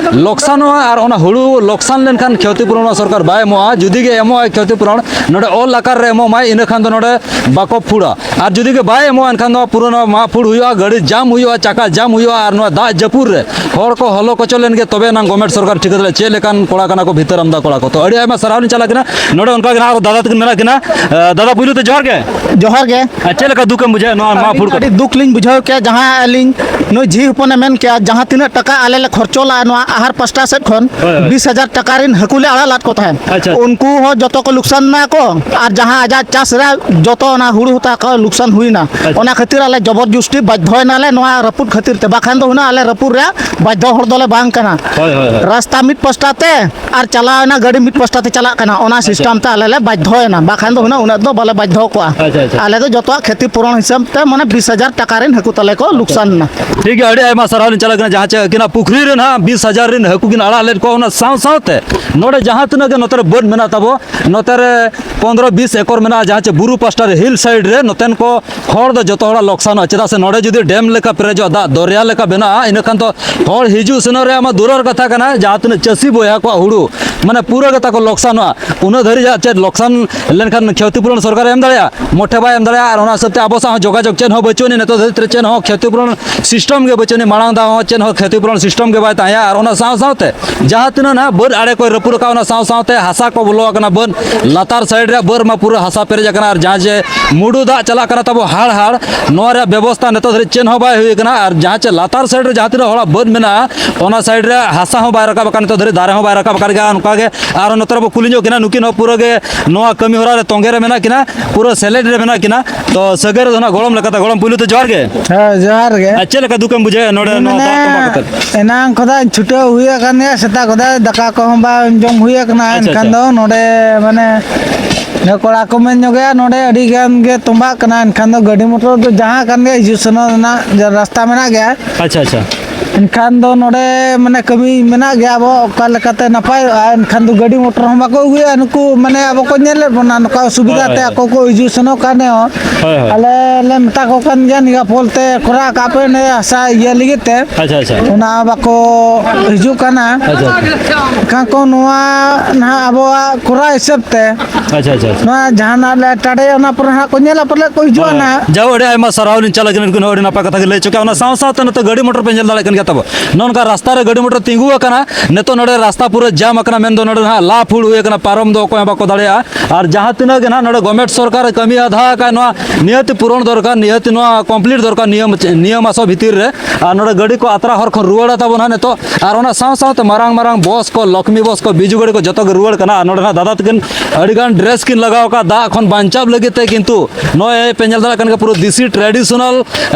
ᱞᱚᱠᱥᱟᱱᱚᱜᱼᱟ ᱟᱨ ᱚᱱᱟ ᱦᱩᱲᱩ ᱞᱚᱠᱥᱟᱱ ᱞᱮᱱᱠᱷᱟᱱ ᱠᱷᱚᱛᱤ ᱯᱩᱨᱚᱱ ᱥᱚᱨᱠᱟᱨ ᱵᱟᱭ ᱮᱢᱚᱜᱼᱟ᱾ ᱡᱩᱫᱤ ᱜᱮ ᱮᱢᱚᱜᱼᱟᱭ ᱠᱷᱚᱛᱤ ᱯᱩᱨᱚᱱ, ᱱᱚᱰᱮ ᱚᱞ ᱟᱠᱟᱨ ᱨᱮ ᱮᱢᱚᱜ ᱢᱟᱭ, ᱤᱱᱟᱹ ᱠᱷᱟᱱ ᱫᱚ ᱱᱚᱰᱮ ᱵᱟᱠᱚ ᱯᱷᱩᱲᱟ᱾ ᱟᱨ ᱡᱩᱫᱤ ᱜᱮ ᱵᱟᱭ ᱮᱢᱚᱜᱼᱟ, ᱮᱱᱠᱷᱟᱱ ᱫᱚ ᱯᱩᱨᱟᱹ ᱱᱚᱣᱟ ᱢᱟᱜ ᱯᱷᱩᱲ ᱦᱩᱭᱩᱜᱼᱟ, ᱜᱟᱹᱰᱤ ᱡᱟᱢ ᱦᱩᱭᱩᱜᱼᱟ, ᱪᱟᱠᱟ ᱡᱟᱢ ᱦᱩᱭᱩᱜᱼᱟ᱾ ᱟᱨ ᱱᱚᱣᱟ ᱫᱟᱜ ᱡᱟᱹᱯᱩᱫ ᱨᱮ ᱦᱚᱲ ᱠᱚ ᱦᱚᱞᱚ ᱠᱚᱪᱚ ᱞᱮᱱ ᱜᱮ, ᱛᱚᱵᱮ ᱮᱱᱟᱝ ᱜᱚᱵᱷᱢᱮᱱᱴ ᱥᱚᱨᱠᱟᱨ ᱴᱷᱤᱠᱟᱹ ᱫᱟᱲᱮᱭᱟᱜᱼᱟ ᱪᱮᱫ ᱞᱮᱠᱟᱱ ᱠᱚᱲᱟ ᱠᱟᱱᱟ ᱠᱚ ᱵᱷᱤᱛᱟᱹᱨ ᱟᱢᱫᱟ ᱠᱚᱲᱟ ᱠᱚ᱾ ᱛᱚ ᱟᱹᱰᱤ ᱟᱭᱢᱟ ᱥᱟᱨᱦᱟᱣ ᱞᱤᱧ ᱪᱟᱞ ᱟᱠᱤᱱᱟ᱾ ᱱᱚᱰᱮ ᱚᱱᱠᱟ ᱜᱮ ᱱᱟᱦᱟᱜ ᱟᱨᱚ ᱫᱟᱫᱟ ᱛᱟᱹᱠᱤᱱ ᱢᱮᱱᱟᱜ ᱠᱤᱱᱟ᱾ ᱮ, ᱫᱟᱫᱟ, ᱯᱩᱭᱞᱩ ᱛᱮ ᱡᱚᱦᱟᱨ ᱜᱮ᱾ ᱡᱚᱦᱟᱨ ᱜᱮ᱾ ᱟᱨ ᱪᱮᱫ ᱞᱮᱠᱟ ᱫᱩᱠ ᱮᱢ ᱵᱩᱡᱷᱟᱹᱣᱮᱫ ᱱᱚᱣᱟ ᱢᱟᱜ ᱯᱷᱩᱲ ᱠᱟᱛᱮ? ᱟᱹᱰᱤ ᱫᱩᱠ ᱞᱤᱧ ᱵᱩᱡᱷᱟᱹᱣ ᱠᱮᱜᱼᱟ, ᱡᱟᱦᱟᱸ ᱟᱹᱞᱤᱧ ᱱᱩᱭ ᱡᱷᱤ ᱦᱚᱯᱚᱱᱮ ᱢᱮᱱ ᱠᱮᱜᱼᱟ, ᱡᱟᱦᱟᱸ ᱛᱤᱱᱟᱹᱜ ᱴᱟᱠᱟ ᱟᱞᱮ ᱞᱮ ᱠᱷᱚᱨᱪᱚ ᱞᱟᱜᱼᱟ ᱱᱚᱣᱟ ᱟᱦᱟᱨ ᱯᱟᱥᱴᱟ ᱥᱮᱫ ᱠᱷᱚᱱ, ᱦᱳᱭ, ᱦᱳᱭ᱾ ᱵᱤᱥ ᱦᱟᱡᱟᱨ ᱴᱟᱠᱟ ᱨᱤᱱ ᱦᱟᱹᱠᱩ ᱞᱮ ᱟᱲᱟᱜ ᱞᱟᱫ ᱠᱚ ᱛᱟᱦᱮᱸᱫ᱾ ᱟᱪᱪᱷᱟ᱾ ᱩᱱᱠᱩ ᱦᱚᱸ ᱡᱚᱛᱚ ᱠᱚ ᱞᱩᱠᱥᱟᱱ ᱱᱟ ᱠᱚ, ᱟᱨ ᱡᱟᱦᱟᱸ ᱟᱡᱟᱜ ᱪᱟᱥ ᱨᱮ ᱡᱚᱛᱚ ᱚᱱᱟ ᱦᱩᱲᱩ ᱦᱚᱛᱟ ᱠᱚ ᱞᱩᱠᱥᱟᱱ ᱦᱩᱭᱱᱟ᱾ ᱟᱪᱪᱷᱟ᱾ ᱚᱱᱟ ᱠᱷᱟᱹᱛᱤᱨ ᱟᱞᱮ ᱡᱚᱵᱚᱨ ᱡᱩᱥᱴᱤ ᱵᱟᱫᱽᱫᱷᱚᱭ ᱱᱟᱞᱮ ᱱᱚᱣᱟ ᱨᱟᱹᱯᱩᱫ ᱠᱷᱟᱹᱛᱤᱨ ᱛᱮ, ᱵᱟᱠᱷᱟᱱ ᱫᱚ ᱦᱩᱱᱟᱹᱝ ᱟᱞᱮ ᱨᱟᱹᱯᱩᱫ ᱨᱮᱭᱟᱜ ᱵᱟᱫᱽᱫᱷᱚ ᱦᱚᱲ ᱫᱚᱞᱮ ᱵᱟᱝ ᱠᱟᱱᱟ᱾ ᱦᱳᱭ, ᱦᱳᱭ, ᱦᱳᱭ᱾ ᱨᱟᱥᱛᱟ ᱢᱤᱫ ᱯᱟᱥᱴᱟ ᱛᱮ ᱟᱨ ᱪᱟᱞᱟᱣ ᱮᱱᱟ ᱜᱟᱹᱰᱤ ᱢᱤᱫ ᱯᱟᱥᱴᱟ ᱛᱮ ᱪᱟᱞᱟᱜ ᱠᱟᱱᱟ, ᱚᱱᱟ ᱟᱪᱪᱷᱟ᱾ ᱥᱤᱥᱴᱮᱢ ᱛᱮ ᱟᱞᱮ ᱞᱮ ᱵᱟᱫᱽᱫᱷᱚᱭᱮᱱᱟ, ᱵᱟᱠᱷᱟᱱ ᱫᱚ ᱦᱩᱱᱟᱹᱝ ᱩᱱᱟᱹᱜ ᱫᱚ ᱵᱟᱞᱮ ᱵᱟᱫᱽᱫᱷᱚ ᱠᱚᱜᱼᱟ᱾ ᱟᱪᱪᱷᱟ, ᱟᱪᱪᱷᱟ᱾ ᱟᱞᱮ ᱫᱚ ᱡᱚᱛᱚᱣᱟᱜ ᱠᱷᱮᱛᱤ ᱯᱩᱨᱚᱱ ᱦᱤᱥᱟᱹᱵ ᱛᱮ ᱢᱟᱱᱮ ᱵᱤᱥ ᱦᱟᱡᱟᱨ ᱴᱟᱠᱟ ᱨᱮᱱ ᱦᱟᱹᱠᱩ ᱛᱟᱞᱮ ᱠᱚ ᱞᱩᱠᱥᱟᱱ ᱮᱱᱟ᱾ ᱴᱷᱤᱠ ᱜᱮᱭᱟ, ᱟᱹᱰᱤ ᱟᱭᱢᱟ ᱥᱟᱨᱦᱟᱣ ᱞᱤᱧ ᱪᱟᱞᱟᱜ ᱠᱟᱱᱟ, ᱡᱟᱦᱟᱸ ᱪᱮ ᱟᱹᱠᱤᱱᱟᱜ ᱯᱩᱠᱷᱨᱤ ᱨᱮ ᱱᱟᱦᱟᱜ ᱵᱤᱥ ᱦᱟᱡᱟᱨ ᱨᱮᱱ ᱦᱟᱹᱠᱩ ᱠᱤᱱ ᱟᱲᱟᱜ ᱞᱮᱫ ᱠᱚᱣᱟ, ᱚᱱᱟ ᱥᱟᱶ ᱥᱟᱶᱛᱮ ᱱᱚᱰᱮ ᱡᱟᱦᱟᱸ ᱛᱤᱱᱟᱹᱜ ᱜᱮ ᱱᱚᱛᱮ ᱨᱮ ᱵᱟᱹᱫᱽ ᱢᱮᱱᱟᱜ ᱛᱟᱵᱚ, ᱱᱚᱛᱮ ᱨᱮ ᱯᱚᱱᱫᱽᱨᱚ ᱵᱤᱥ ᱮᱠᱚᱨ ᱢᱮᱱᱟᱜᱼᱟ, ᱡᱟᱦᱟᱸ ᱪᱮ ᱵᱩᱨᱩ ᱯᱟᱥᱴᱟ ᱨᱮ, ᱦᱤᱞ ᱥᱟᱭᱤᱰ ᱨᱮ, ᱱᱚᱛᱮᱱ ᱠᱚ ᱦᱚᱲ ᱫᱚ ᱡᱚᱛᱚ ᱦᱚᱲᱟᱜ ᱞᱚᱠᱥᱟᱱᱚᱜᱼᱟ᱾ ᱪᱮᱫᱟᱜ ᱥᱮ ᱱᱚᱰᱮ ᱡᱩᱫᱤ ᱰᱮᱢ ᱞᱮᱠᱟ ᱯᱮᱨᱮᱡᱚᱜᱼᱟ, ᱫᱟᱜ ᱫᱚᱨᱭᱟ ᱞᱮᱠᱟ ᱵᱮᱱᱟᱜᱼᱟ, ᱤᱱᱟᱹ ᱠᱷᱟᱱ ᱫᱚ ᱦᱚᱲ ᱦᱤᱡᱩᱜ ᱥᱮᱱᱚᱜ ᱨᱮᱭᱟᱜ ᱢᱟ ᱫᱩᱨᱟᱨ ᱠᱟᱛᱷᱟ ᱠᱟᱱᱟ, ᱡᱟᱦᱟᱸ ᱛᱤᱱᱟᱹᱜ ᱪᱟᱹᱥᱤ ᱵᱚᱭᱦᱟ ᱠᱚᱣᱟᱜ ᱦᱩᱲᱩ ᱢᱟᱱᱮ ᱯᱩᱨᱟᱹ ᱜᱮ ᱛᱟᱠᱚ ᱞᱚᱠᱥᱟᱱᱚᱜᱼᱟ᱾ ᱩᱱᱟᱹᱜ ᱫᱷᱟᱹᱨᱤᱡ ᱟᱜ ᱪᱮᱫ ᱞᱚᱠᱥᱟᱱ ᱞᱮᱱᱠᱷᱟᱱ ᱠᱷᱚᱛᱤ ᱯᱩᱨᱚᱱ ᱥᱚᱨᱠᱟᱨᱮ ᱮᱢ ᱫᱟᱲᱮᱭᱟᱜᱼᱟ? ᱢᱚᱴᱷᱮ ᱵᱟᱭ ᱮᱢ ᱫᱟᱲᱮᱭᱟᱜᱼᱟ᱾ ᱟᱨ ᱚᱱᱟ ᱦᱤᱥᱟᱹᱵ ᱛᱮ ᱟᱵᱚ ᱥᱟᱶ ᱦᱚᱸ ᱡᱳᱜᱟᱡᱳᱜᱽ ᱪᱮᱫ ᱦᱚᱸ ᱵᱟᱹᱪᱩᱜ ᱟᱹᱱᱤᱡ, ᱱᱤᱛᱚᱜ ᱫᱷᱟᱹᱨᱤᱡ ᱛᱮ ᱪᱮᱫ ᱦᱚᱸ ᱠᱷᱚᱛᱤ ᱯᱩᱨᱚᱱ ᱥᱤᱥᱴᱮᱢ ᱜᱮ ᱵᱟᱹᱪᱩᱜ ᱟᱹᱱᱤᱡ, ᱢᱟᱲᱟᱝ ᱫᱷᱟᱣ ᱦᱚᱸ ᱪᱮᱫ ᱦᱚᱸ ᱠᱷᱚᱛᱤ ᱯᱩᱨᱚᱱ ᱥᱤᱥᱴᱮᱢ ᱜᱮ ᱵᱟᱭ ᱛᱟᱦᱮᱸᱭᱟ᱾ ᱟᱨ ᱚᱱᱟ ᱥᱟᱶ ᱥᱟᱶᱛᱮ ᱡᱟᱦᱟᱸ ᱛᱤᱱᱟᱹᱜ ᱱᱟᱦᱟᱜ ᱵᱟᱹᱫᱽ ᱟᱲᱮ ᱠᱚᱭ ᱨᱟᱹᱯᱩᱫ ᱟᱠᱟᱫ, ᱚᱱᱟ ᱥᱟᱶ ᱥᱟᱶᱛᱮ ᱦᱟᱥᱟ ᱠᱚ ᱵᱚᱞᱚ ᱟᱠᱟᱱᱟ ᱵᱟᱹᱫᱽ ᱞᱟᱛᱟᱨ ᱥᱟᱭᱤᱰ ᱵᱟᱹᱫᱽ ᱢᱟ ᱯᱩᱨᱟᱹ ᱦᱟᱥᱟ ᱯᱮᱨᱮᱡ ᱟᱠᱟᱱᱟ, ᱟᱨ ᱡᱟᱦᱟᱸ ᱡᱮ ᱢᱩᱰᱩ ᱫᱟᱜ ᱪᱟᱞᱟᱜ ᱠᱟᱱᱟ ᱛᱟᱵᱚ ᱦᱟᱲ ᱦᱟᱲ, ᱱᱚᱣᱟ ᱨᱮᱭᱟᱜ ᱵᱮᱵᱚᱥᱛᱷᱟ ᱱᱤᱛᱚᱜ ᱫᱷᱟᱹᱨᱤᱡ ᱪᱮᱫ ᱦᱚᱸ ᱵᱟᱭ ᱦᱩᱭ ᱟᱠᱟᱱᱟ᱾ ᱟᱨ ᱡᱟᱦᱟᱸ ᱪᱮ ᱞᱟᱛᱟᱨ ᱥᱟᱭᱤᱰ ᱨᱮ ᱡᱟᱦᱟᱸ ᱛᱤᱱᱟᱹᱜ ᱦᱚᱲᱟᱜ ᱵᱟᱹᱫᱽ ᱢᱮᱱᱟᱜᱼᱟ, ᱚᱱᱟ ᱥᱟᱭᱤᱰ ᱨᱮ ᱦᱟᱥᱟ ᱦᱚᱸ ᱵᱟᱭ ᱨᱟᱠᱟᱵ ᱟᱠᱟᱱ, ᱱᱤᱛᱚᱜ ᱫᱷᱟᱹᱨᱤᱡ ᱫᱟᱨᱮ ᱦᱚᱸ ᱵᱟᱭ ᱨᱟᱠᱟᱵ ᱟᱠᱟᱱ ᱜᱮᱭᱟ᱾ ᱚᱱᱠᱟ ᱜᱮ ᱟᱨᱦᱚᱸ ᱱᱚᱛᱮ ᱨᱮᱵᱚ ᱠᱩᱞᱤ ᱧᱚᱜ ᱠᱤᱱᱟ, ᱱᱩᱠᱤᱱ ᱦᱚᱸ ᱯᱩᱨᱟᱹ ᱜᱮ ᱱᱚᱣᱟ ᱠᱟᱹᱢᱤ ᱦᱚᱨᱟ ᱨᱮ ᱛᱚᱸᱜᱮ ᱨᱮ ᱢᱮᱱᱟᱜ ᱠᱤᱱᱟ, ᱯᱩᱨᱟᱹ ᱥᱮᱞᱮᱫ ᱨᱮ ᱢᱮᱱᱟᱜ ᱠᱤᱱᱟ᱾ ᱛᱚ ᱥᱟᱹᱜᱟᱹᱭ ᱨᱮᱫᱚ ᱱᱟᱜ ᱜᱚᱲᱚᱢ ᱞᱮᱠᱟᱛᱮ, ᱜᱚᱲᱚᱢ ᱯᱩᱭᱞᱩ ᱛᱮ ᱡᱚᱦᱟᱨ ᱜᱮ᱾ ᱦᱮᱸ, ᱡᱚᱦᱟᱨ ᱜᱮ᱾ ᱟᱨ ᱪᱮᱫ ᱞᱮᱠᱟ ᱫᱩᱠᱮᱢ ᱵᱩᱡᱷᱟᱹᱣᱮᱫᱼᱟ ᱱᱚᱰᱮ ᱱᱚᱣᱟ ᱢᱟᱱᱮ, ᱫᱟᱜ ᱛᱚᱸᱵᱟ ᱠᱟᱛᱮ? ᱮᱱᱟᱝ ᱠᱷᱚᱱᱟᱜ ᱤᱧ ᱪᱷᱩᱴᱟᱹᱣ ᱦᱩᱭ ᱟᱠᱟᱱ ᱜᱮᱭᱟ, ᱥᱮᱛᱟᱜ ᱠᱷᱚᱱᱟᱜ ᱫᱟᱠᱟ ᱠᱚᱦᱚᱸ ᱵᱟᱝ ᱡᱚᱢ ᱦᱩᱭ ᱟᱠᱟᱱᱟ᱾ ᱟᱪᱪᱷᱟ, ᱮᱱᱠᱷᱟᱱ ᱟᱪᱪᱷᱟ᱾ ᱫᱚ ᱱᱚᱰᱮ ᱢᱟᱱᱮ ᱱᱤᱭᱟᱹ ᱠᱚᱲᱟ ᱠᱚ ᱢᱮᱱ ᱧᱚᱜᱮᱜᱼᱟ, ᱱᱚᱰᱮ ᱟᱹᱰᱤ ᱜᱟᱱ ᱜᱮ ᱛᱚᱸᱵᱟᱜ ᱠᱟᱱᱟ᱾ ᱮᱱᱠᱷᱟᱱ ᱫᱚ ᱜᱟᱹᱰᱤ ᱢᱚᱴᱚᱨ ᱫᱚ ᱡᱟᱦᱟᱸ ᱠᱟᱱ ᱜᱮ, ᱦᱤᱡᱩᱜ ᱥᱮᱱᱚᱜ ᱨᱮᱱᱟᱜ ᱡᱟ ᱨᱟᱥᱛᱟ ᱢᱮᱱᱟᱜ ᱜᱮᱭᱟ᱾ ᱟᱪᱪᱷᱟ, ᱟᱪᱪᱷᱟ᱾ ᱮᱱᱠᱷᱟᱱ ᱫᱚ ᱱᱚᱰᱮ ᱢᱟᱱᱮ ᱠᱟᱹᱢᱤ ᱢᱮᱱᱟᱜ ᱜᱮᱭᱟ, ᱟᱵᱚ ᱚᱠᱟ ᱞᱮᱠᱟᱛᱮ ᱱᱟᱯᱟᱭᱚᱜᱼᱟ᱾ ᱮᱱᱠᱷᱟᱱ ᱫᱚ ᱜᱟᱹᱰᱤ ᱢᱚᱴᱚᱨ ᱦᱚᱸ ᱵᱟᱠᱚ ᱟᱹᱜᱩᱭᱟ, ᱱᱩᱠᱩ ᱢᱟᱱᱮ ᱟᱵᱚ ᱠᱚ ᱧᱮᱞᱮᱫ ᱵᱚᱱᱟ, ᱱᱚᱝᱠᱟ ᱚᱥᱩᱵᱤᱫᱷᱟ ᱦᱳᱭ, ᱛᱮ ᱦᱳᱭ᱾ ᱟᱠᱚ ᱠᱚ ᱦᱤᱡᱩᱜ ᱥᱮᱱᱚᱜ ᱠᱟᱱ ᱨᱮᱦᱚᱸ᱾ ᱦᱳᱭ, ᱦᱳᱭ᱾ ᱟᱞᱮ ᱞᱮ ᱢᱮᱛᱟ ᱠᱚ ᱠᱟᱱ ᱜᱮᱭᱟ, ᱱᱤᱭᱟᱹ ᱯᱳᱞ ᱛᱮ ᱠᱚᱨᱟᱣ ᱠᱟᱜ ᱯᱮ, ᱱᱤᱭᱟᱹ ᱦᱟᱥᱟ ᱤᱭᱟᱹ ᱞᱟᱹᱜᱤᱫ ᱛᱮ᱾ ᱟᱪᱪᱷᱟ, ᱟᱪᱪᱷᱟ᱾ ᱚᱱᱟ ᱵᱟᱠᱚ ᱦᱤᱡᱩᱜ ᱠᱟᱱᱟ᱾ ᱟᱪᱪᱷᱟ, ᱟᱪᱪᱷᱟ᱾ ᱮᱱᱠᱷᱟᱱ ᱠᱚ ᱱᱚᱣᱟ ᱱᱟᱦᱟᱜ ᱟᱵᱚᱣᱟᱜ ᱠᱚᱨᱟᱣ ᱦᱤᱥᱟᱹᱵ ᱛᱮ ᱟᱪᱪᱷᱟ, ᱟᱪᱪᱷᱟ, ᱟᱪᱪᱷᱟ᱾ ᱱᱚᱣᱟ ᱡᱟᱦᱟᱱᱟᱜ ᱞᱮ ᱴᱟᱰᱮ, ᱚᱱᱟ ᱯᱚᱨᱮ ᱦᱟᱸᱜ ᱠᱚ ᱧᱮᱞᱟ ᱯᱟᱞᱮ ᱠᱚ ᱦᱤᱡᱩᱜᱼᱟ ᱦᱳᱭ᱾ ᱱᱟᱦᱟᱜ᱾ ᱡᱟᱣ ᱟᱹᱰᱤ ᱟᱭᱢᱟ ᱥᱟᱨᱦᱟᱣ ᱞᱤᱧ ᱪᱟᱞ ᱟᱠᱟᱱᱟ, ᱱᱩᱠᱤᱱ ᱦᱚᱸ ᱟᱹᱰᱤ ᱱᱟᱯᱟᱭ ᱠᱟᱛᱷᱟ ᱜᱮ ᱞᱟᱹᱭ ᱦᱚᱪᱚ ᱠᱮᱜᱼᱟ᱾ ᱚᱱᱟ ᱥᱟᱶ ᱥᱟᱶᱛᱮ ᱱᱤᱛᱚᱜ ᱜᱟᱹᱰᱤ ᱢᱚᱴᱚᱨ ᱯᱮ ᱧᱮᱞ ᱫᱟᱲᱮᱭᱟᱜ ᱠᱟᱱ ᱜᱮᱭᱟ ᱛᱟᱵᱚ᱾ ᱱᱚᱜᱼᱚ ᱱᱚᱝᱠᱟ ᱨᱟᱥᱛᱟ ᱨᱮ ᱜᱟᱹᱰᱤ ᱢᱚᱴᱚᱨ ᱛᱤᱸᱜᱩ ᱟᱠᱟᱱᱟ, ᱱᱤᱛᱚᱜ ᱱᱚᱰᱮ ᱨᱟᱥᱛᱟ ᱯᱩᱨᱟᱹ ᱡᱟᱢ ᱟᱠᱟᱱᱟ, ᱢᱮᱱᱫᱚ ᱱᱚᱰᱮ ᱱᱟᱦᱟᱜ ᱞᱟ ᱯᱷᱩᱲ ᱦᱩᱭ ᱟᱠᱟᱱᱟ, ᱯᱟᱨᱚᱢ ᱫᱚ ᱚᱠᱚᱭ ᱦᱚᱸ ᱵᱟᱠᱚ ᱫᱟᱲᱮᱭᱟᱜᱼᱟ᱾ ᱟᱨ ᱡᱟᱦᱟᱸ ᱛᱤᱱᱟᱹᱜ ᱜᱮ ᱱᱟᱦᱟᱜ ᱱᱚᱰᱮ ᱜᱚᱵᱷᱢᱮᱱᱴ ᱥᱚᱨᱠᱟᱨ ᱠᱟᱹᱢᱤ ᱟᱫᱷᱟ ᱟᱠᱟᱫ, ᱱᱚᱣᱟ ᱱᱤᱦᱟᱹᱛᱤ ᱯᱩᱨᱚᱱ ᱫᱚᱨᱠᱟᱨ, ᱱᱤᱦᱟᱹᱛᱤ ᱱᱚᱣᱟ ᱠᱚᱢᱯᱞᱤᱴ ᱫᱚᱨᱠᱟᱨ ᱱᱤᱭᱟᱹ ᱢᱟᱥ ᱵᱷᱤᱛᱤᱨ ᱨᱮ᱾ ᱟᱨ ᱱᱚᱰᱮ ᱜᱟᱹᱰᱤ ᱠᱚ ᱟᱛᱨᱟ ᱦᱚᱨ ᱠᱷᱚᱱ ᱨᱩᱣᱟᱹᱲᱟ ᱛᱟᱵᱚᱱ ᱦᱟᱸᱜ ᱱᱤᱛᱚᱜ᱾ ᱟᱨ ᱚᱱᱟ ᱥᱟᱶ ᱥᱟᱶᱛᱮ ᱢᱟᱨᱟᱝ ᱢᱟᱨᱟᱝ ᱵᱚᱥ ᱠᱚ, ᱞᱚᱠᱷᱢᱤ ᱵᱚᱥ ᱠᱚ, ᱵᱤᱡᱩ ᱜᱟᱹᱰᱤ ᱠᱚ ᱡᱚᱛᱚ ᱜᱮ ᱨᱩᱣᱟᱹᱲ ᱠᱟᱱᱟ᱾ ᱟᱨ ᱱᱚᱰᱮ ᱱᱟᱦᱟᱜ ᱫᱟᱫᱟ ᱛᱟᱹᱠᱤᱱ ᱟᱹᱰᱤ ᱜᱟᱱ ᱰᱨᱮᱥ ᱠᱤᱱ ᱞᱟᱜᱟᱣ ᱟᱠᱟᱫ ᱫᱟᱜ ᱠᱷᱚᱱ ᱵᱟᱧᱪᱟᱣ ᱞᱟᱹᱜᱤᱫ ᱛᱮ, ᱠᱤᱱᱛᱩ ᱱᱚᱜᱼᱚᱭ ᱯᱮ ᱧᱮᱞ ᱫᱟᱲᱮᱭᱟᱜ ᱠᱟᱱ ᱜᱮᱭᱟ ᱯᱩᱨᱟᱹ ᱫᱮᱥᱤ ᱴᱨᱮᱰᱤᱥᱚᱱᱟᱞ